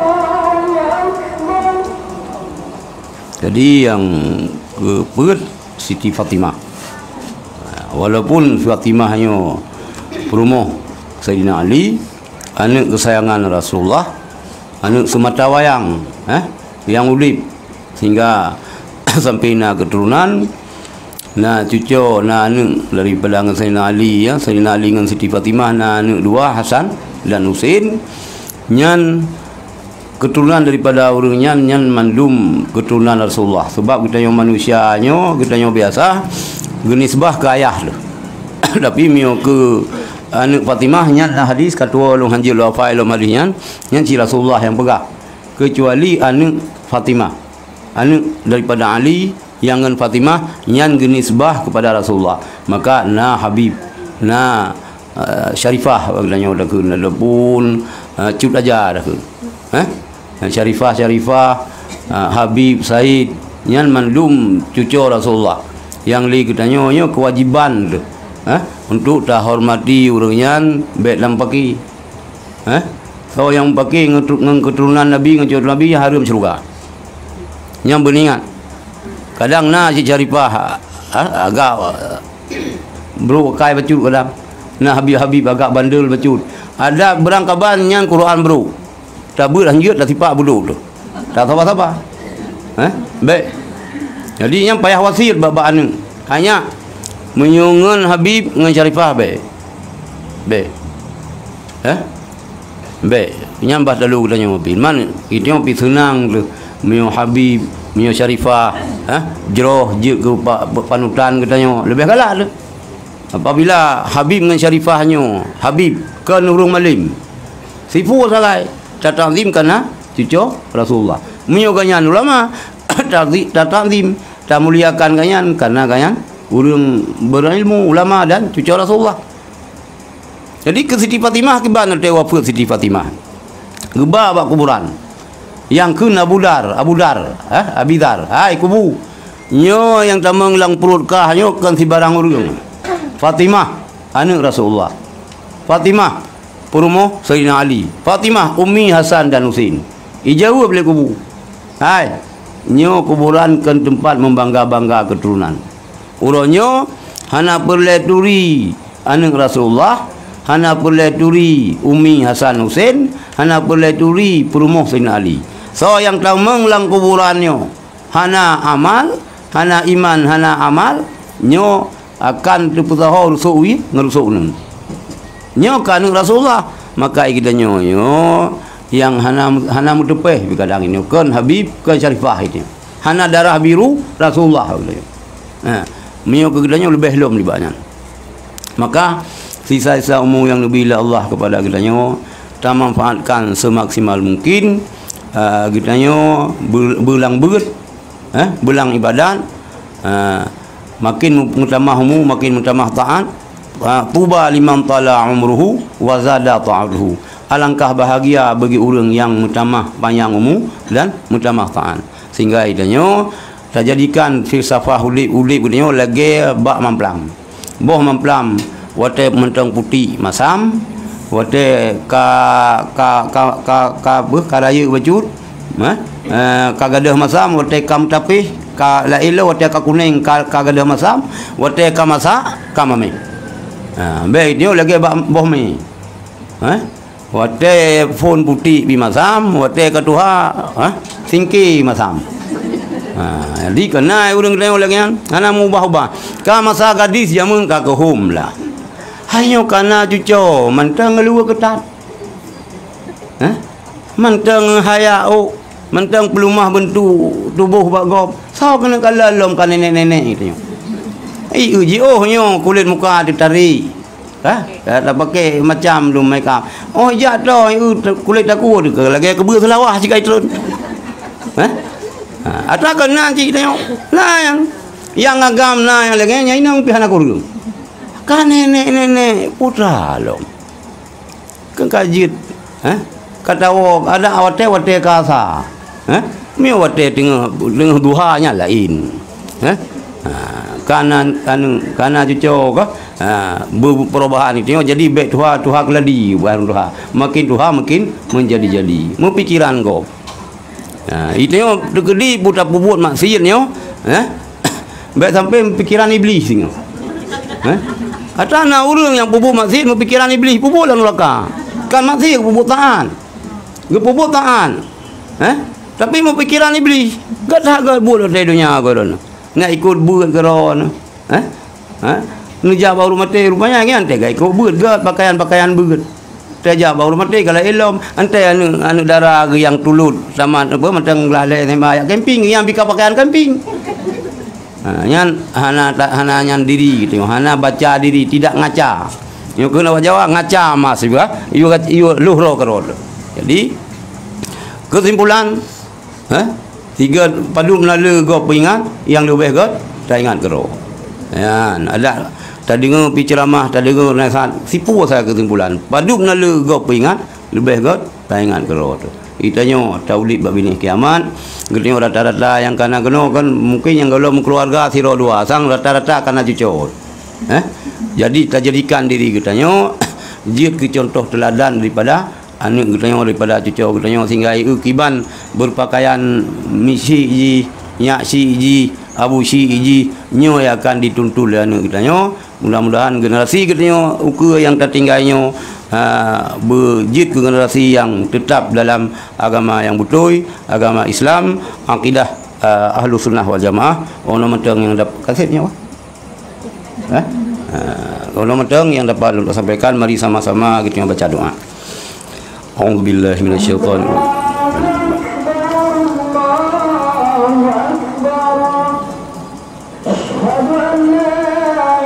Jadi yang keupeuet Siti Fatimah. Walaupun Fatimah nyoe peurumoh Saidina Ali, aneuk keusayangan Rasulullah, aneuk seumata wayang, eh, nyang udeb, sehingga sampai na keuturonan, na cuco, na aneuk daripada ngon Saidina Ali, ya, Saidina Ali ngon Siti Fatimah na aneuk dua, Hasan dan Husein. Nyan keuturonan daripada ureuëng nyan, nyan mandum keuturonan Rasulullah. Sebab geutanyoe manusia nyoe, geutanyoe biasa geunisbah keu ayah lé. Tapi meunyoe keu aneuk Fatimah nyan, na hadis ka tuwoe lôn hanjeuet lôn hafai lom hadis nyan, nyan cit Rasulullah nyang peugah. Kecuali aneuk Fatimah, aneuk daripada Ali nyang ngon Fatimah, nyan geunisbah kepada Rasulullah. Maka na Habib, na eh, Syarifah, geutanyoe dakeuh, adapun, eh, Cut Aja dakeuh. Eh? Syarifah, Syarifah, eh, Habib, Said, nyan mandum cuco Rasulullah. Nyang lé geutanyoe nyoe kewajiban teuh, eh, untuk tahormati ureuëng nyan bék lam paki. Eh? Soe nyang paki ngon tu-, ngon keuturonan Nabi, ngon cuco Nabi, hareuem syeuruga. Nyang beuningat. Kadang na cit Syarifah, ha, agak, eh, brok akai bacut kadang. Na Habib-Habib agak bandel bacut. Ada beurangkaban nyan Quran brok. Tabeuet hanjeuet tasipak budok tu. Tak sabar-sabar. Eh? Bék. Jadi nyan payah wasiet bak, bak aneuk. Hanya meunyoe ngon Habib ngon Syarifah bék. Bék. Eh? Bék, nyan bah talu geutanyoe pih. Man, geutanyoe pih seunang teuh meunyoe Habib, meunyoe Syarifah, ha? Jroh jeuet keu pa-, pa-, panutan geutanyoe, leubeh galak teuh. Apabila Habib ngon Syarifah nyoe, Habib kon ureuëng malem, sifu sagai, tatakzim kana cuco Rasulullah. Meunyoe gobnyan ulama, takzi-, tatakzim, tamuliakan gobnyan kana gobnyan ureuëng beurilmu, ulama dan cuco Rasulullah. Jadi keu Siti Fatimah kiban watée wafeuet Siti Fatimah. Geuba bak kuburan. Nyang kheun Abu Dar, Abu Dar, eh, Abi Dar. Hai kubu. Nyoe nyang tamong lam pruet kah nyoe kon sibarang ureuëng. Fatimah, aneuk Rasulullah. Fatimah, peurumoh Saidina Ali. Fatimah, ummi Hasan dan Husein. Ijaweueb lé kubu. Hai, nyoe kuburan kon teumpat meubangga-bangga keuturonan. Uroe nyoe hana peureulée turi aneuk Rasulullah, hana peureulée turi ummi Hasan Husein, hana peureulée turi peurumoh Saidina Ali. Soe nyang tamong lam kuburan nyoe hana amal, hana iman, hana amal, nyoe akan teupeusaho rusok wie ngon rusok uneuen. Nyoe ka aneuk Rasulullah, maka geutanyoe nyoe nyang hana, hana meuteupeh, kadang nyoe kon Habib, kon Syarifah itu. Hana darah biru Rasulullah. Ha, meunyoe keu geutanyoe leubeh lom nibak nyan. Maka sisa-sisa umu nyang neubri lé Allah kepada geutanyoe, tamanfaatkan semaksimal mungkin, eh, geutanyoe beu-, beulang beuet, eh, beulang ibadat, eh, makin meutamah umu, makin meutamah taat, Ha, "Tuba liman tala umruhu wa zada ta'atuhu." Alangkah bahagia bagi ureuëng nyang meutamah panyang umu dan meutamah taat. Sehingga geutanyoe tajadikan filsafah udeb-udeb geutanyoe lagée bak mamplam. Boh mamplam watée mantong putéh masam, watée ka, ka, ka, ka, ka beuh ka rayeuk bacut, eh, eh, ka gadôh masam, watée ka meutapéh, ka laén lom, watée ka kunéng, ka, ka gadôh masam, watée ka masak, ka mamèh. Ha, bék nyoe lagée bak boh mé. Eh? Watée phon putéh pih masam, watée ka tuha, ha, singké masam. Ha, jadi keunan ureuëng geutanyoe lagée nyan, hana meuubah-ubah. Ka masa gadis jameun ka keuhom lah. Hai nyoe kana cuco, mantong ngeuluwa keutat. Hah? Mantong haya ôk, mantong peulumah beuntuk tuboh bak gob. Soe keuneuk kalon lom ka nenek-nenek geutanyoe. Ih, jiôh nyoe kulét muka teutarek. Ha? Ta-, tapakè macam lom makeup. Oh, jak toh, eu, te-, kulét takue teuh, lagèe keubeue seulawah sikai treun. Ha? Ha, atra keunan cit tanyoe. Na nyang, nyang agam na nyang lagèe nyan inong pih hana kureueng. Ka nenek-nenek putra lom. Keu ka jeuet, ha? Ka tawoe, ada watèe-watèe ka asa. Ha? Meunyoe watèe teungoh, teungoh duha nyan laén. Ha? Ha, kana, kana, kana cuco ka, ha, beu-, perubahan itu nyoe jadi bèk tuha, tuha keuladi, bukan tuha. Makin tuha, makin menjadi-jadi. Meupikiran gob. Ha, itu nyoe teukeudi buta peubuet maksiat nyoe, ha? Bèk sampai pikiran iblis nyoe. Ha? Atra na ureueng nyang peubuet maksiat meupikiran iblis, peubuet lam nuraka. Kan maksiat peubuet taat. Geupeubuet taat. Ha? Tapi meupikiran iblis. Gata geubuet di donya goe droeneuh. Nak ikut beuet keudroe nyoe. Eh? Ha? Neujak bak ureueng maté, rupanya nyan teuga ikot beuet gèt, pakaian-pakaian beuet. Teujak bak ureueng maté, galak ilom, antai aneuk, aneuk dara geuh nyang tulot, tamat apa, mantong glah lhèe S M A, jak camping, nyang pih ka pakaian camping. Ha, nyan hana ta-, hana nyan diri gitu, hana baca diri, tidak ngaca. Nyoe keuh awak Jawa ngaca mas juga, yue, yue loh roh keudroe. Jadi, kesimpulan, ha? Sigoe padub na le gob peuingat, nyang leubeh gèt taingat keudroe. Nyan, adak tadeungoe pih ceuramah, tadeungoe naseuhat, sipu sa keusimpulan. Padub na le gob peuingat, leubeh gèt taingat keudroe teuh. Geutanyoe taudép bak binéh kiamat, geutanyoe rata-rata nyang kana keunoe kan mungken nyang gohlom meukeuluwarga sidroe dua, sang rata-rata kana cuco. Eh? Jadi tajadikan diri geutanyoe jeuet keu cuntoh teuladan daripada aneuk geutanyoe daripada cuco geutanyoe sehingga ié kiban beupakaian misyik jih, nyak syik jih, abu syik jih, nyoe akan dituntut lé aneuk geutanyoe. Mudah-mudahan generasi geutanyoe ukeue nyang tatinggai nyoe, ha, beujeuet keu generasi nyang teutap dalam agama nyang beutôi, agama Islam, akidah, ha, Ahlus Sunnah wal Jamaah. Ono mantong nyang dap-, kaseb nyoe. Eh? Ha, kalau mantong nyang dapat ulôn sampaikan, mari sama-sama kita baca doa. A'udzubillahi minasyaitonir rajim. أشهد أن لا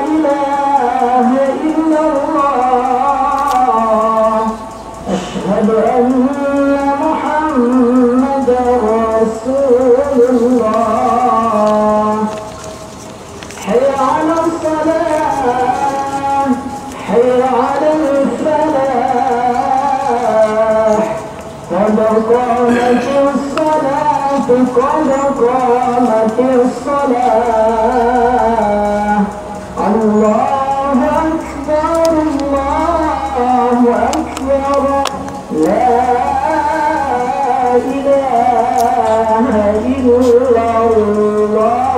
إله إلا الله. أشهد أن محمدا رسول الله. حي على الصلاة، حي على الفلاح. قد قامت الصلاة، قد قامت الصلاة. الله أكبر، الله أكبر. لا إله إلا الله.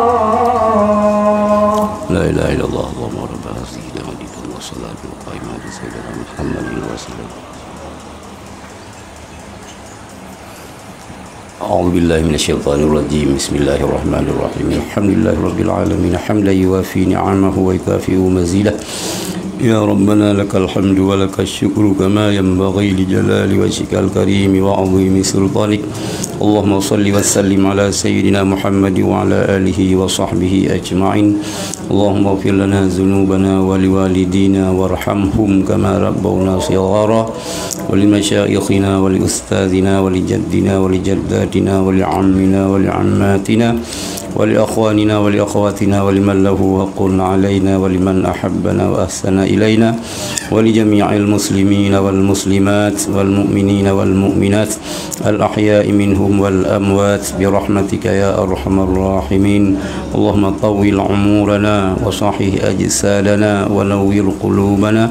لا إله إلا الله، اللهم ربنا زدنا هدى وسلام وقائما بسيدنا محمد وسلم. أعوذ بالله من الشيطان الرجيم. بسم الله الرحمن الرحيم. الحمد لله رب العالمين، حمدا يوافي نعمه ويكافئ مزيده. يا ربنا لك الحمد ولك الشكر كما ينبغي لجلال وجهك الكريم وعظيم سلطانك. اللهم صل وسلم على سيدنا محمد وعلى آله وصحبه أجمعين. اللهم اغفر لنا ذنوبنا ولوالدينا وارحمهم كما ربونا صغارا، ولمشايخنا ولأستاذنا ولجدنا ولجداتنا ولعمنا ولعماتنا ولإخواننا ولأخواتنا ولمن له حق علينا ولمن أحبنا وأحسن إلينا ولجميع المسلمين والمسلمات والمؤمنين والمؤمنات الأحياء منهم والأموات برحمتك يا أرحم الراحمين. اللهم طول عمورنا وصحح أجسادنا ونور قلوبنا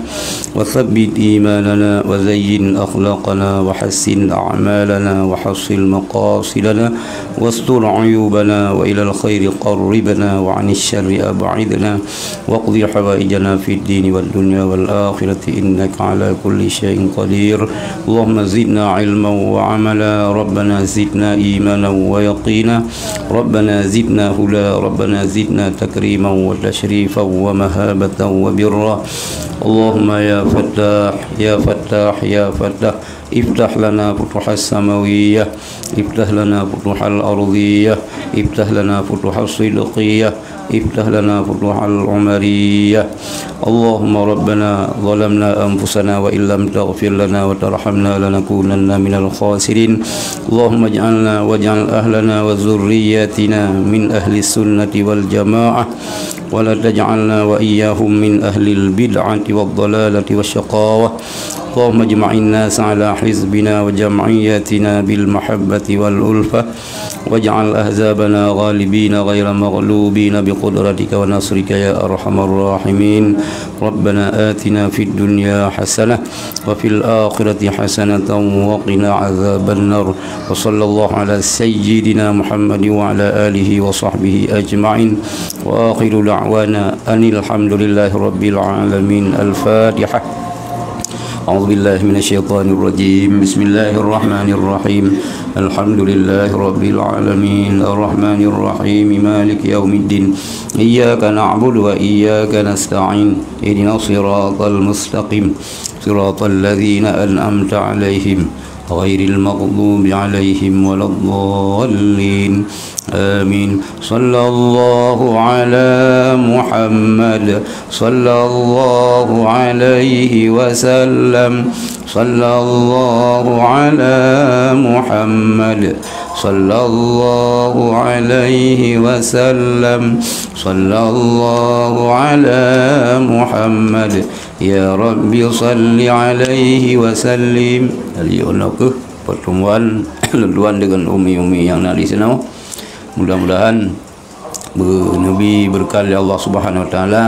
وثبت إيماننا وزين أخلاقنا وحسن أعمالنا وحصل مقاصدنا واستر عيوبنا وإلى الخير قربنا وعن الشر أبعدنا واقض حوائجنا في الدين والدنيا والآخرة إنك على كل شيء قدير. اللهم زدنا علما وعملا، ربنا زدنا إيمانا ويقينا، ربنا زدنا هدى، ربنا زدنا تكريما وتشريفا ومهابة وبرا. اللهم يا فتاح، يا فتاح، يا فتاح، افتح لنا فتوح السماوية، افتح لنا فتوح الأرضية، افتح لنا فتوح الصدقية، افتح لنا فتوح العمرية. اللهم ربنا ظلمنا أنفسنا وإن لم تغفر لنا وترحمنا لنكونن من الخاسرين. اللهم اجعلنا واجعل أهلنا وذرياتنا من أهل السنة والجماعة، ولا تجعلنا وإياهم من أهل البدعة والضلالة والشقاوة. اللهم اجمع الناس على حزبنا وجمعيتنا بالمحبة والألفة، واجعل أحزابنا غالبين غير مغلوبين بقدرتك ونصرك يا أرحم الراحمين. ربنا آتنا في الدنيا حسنة وفي الآخرة حسنة وقنا عذاب النار. وصلى الله على سيدنا محمد وعلى آله وصحبه أجمعين. وآخر دعوانا أن الحمد لله رب العالمين. الفاتحة. أعوذ بالله من الشيطان الرجيم. بسم الله الرحمن الرحيم. الحمد لله رب العالمين. الرحمن الرحيم. مالك يوم الدين. إياك نعبد وإياك نستعين. اهدنا الصراط المستقيم. صراط الذين أنعمت عليهم غير المغضوب عليهم ولا الضالين. آمين. صلى الله على محمد. صلى الله عليه وسلم. صلى الله على محمد. صلى الله عليه وسلم. صلى الله على محمد. Ya Rabbi salli alaihi wa sallim. Jadi, ono keuh pertemuan lôn tuan dengan umi-umi nyang na di sinoe. Mudah-mudahan beu-, neubi beureukat lé Allah Subhanahu Wa Taala.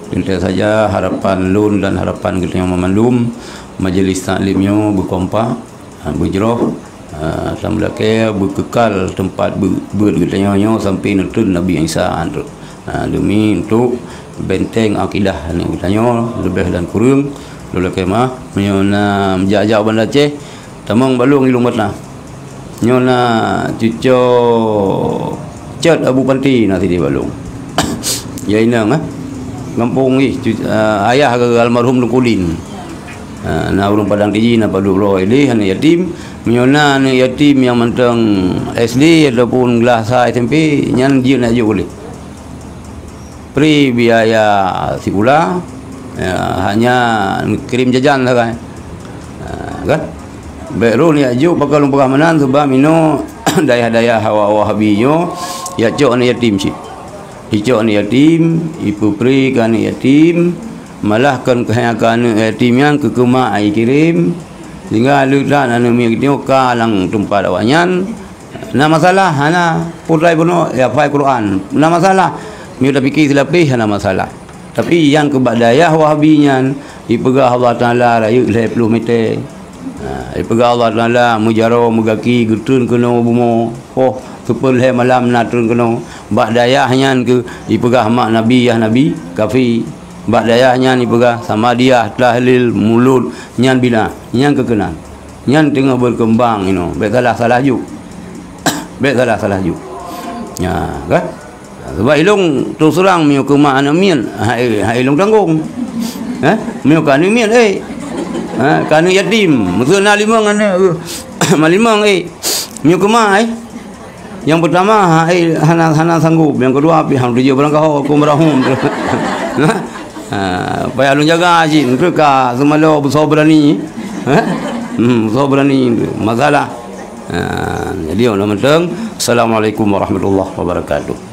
Teuntèe saja harapan lôn dan harapan geutanyoe mandum, majlis taklim nyoe beukompak, ha, beujroh, ha, dan beulakèe beukeukal teumpat beu-, beuet geutanyoe nyoe sampoe neutreun Nabi Isa, ha, teuk. Ha, demi untuk benteng akidah aneuk geutanyoe, leubeh dan kureueng, lôn lakèe meu'ah. Meunyoe na meujak-jak Banda Aceh, tamong bak lôn i Lueng Bata. Nyoe na cuco Cot Abu Panti na sideh bak lôn. Ya inong, eh. Gampông jih, cu-, eh, ayah ke almarhum Teungku Din. Ha, na ureueng Padang Tiji, na padub droe jih, aneuk yatim. Meunyoe na aneuk yatim nyang mantong S D ataupun glah sa S M P, nyan jeuet neujok lé. Pri biaya sikula, ya, hanya kirim jajan sagai. Ha, kan? Bèk rhot neujok, pakon lôn peugah meunan, sabab inoe dayah-dayah Wahabi nyoe, ya cok aneuk yatim cit. Icok aneuk yatim, ipeupri keu aneuk yatim, malah kon keuhai keu aneuk yatim nyan keu keumak ikirém, sehingga le that aneuk miet geutanyoe ka lam teumpat awaknyan, na masalah, hana, putai bunoe, ya, hafai Quran, na masalah. Meunyoe tapike silapéh, hana masalah. Tapi nyang keu bak dayah Wahabi nyan, ipeugah Allah Taala rayeuk lhèe ploh mètè. Ha, ipeugah Allah Taala meujaroe, meugaki, geutreun keunoe bumoe. Poh, seupôt lhèe malam na treun keunoe. Bak dayah nyan keuh ipeugah mak Nabi, yah Nabi, kafé. Bak dayah nyan ipeugah Samadiyah, tahlil, mulod, nyan bid'ah. Nyan keuh keunan. Nyan teungoh beukeumbang inoe. Bèk salah-salah jok. Bèk salah-salah jok. Nya, kan? Sabab ilôn terus terang, meunyoe keu mak aneuk miet, hai, hai ilôn tanggong. Eh? Meunyoe keu aneuk miet, eh? Ha, keu aneuk yatim. Meuseu na limong aneuk, eh, ma limong, eh? Meunyoe keu mak, eh? Nyang peutama, hai, hana, hana sanggop. Nyang keudua, pih han tujoh barang kaho, aku merahum. Ha? Ha, payah lôn jaga cit. Engkau ka seumalo beusoe beurani. Ha? Hmm, beusoe beurani. Masalah. Ha, jadi, orang mantong. Assalamualaikum warahmatullahi wabarakatuh.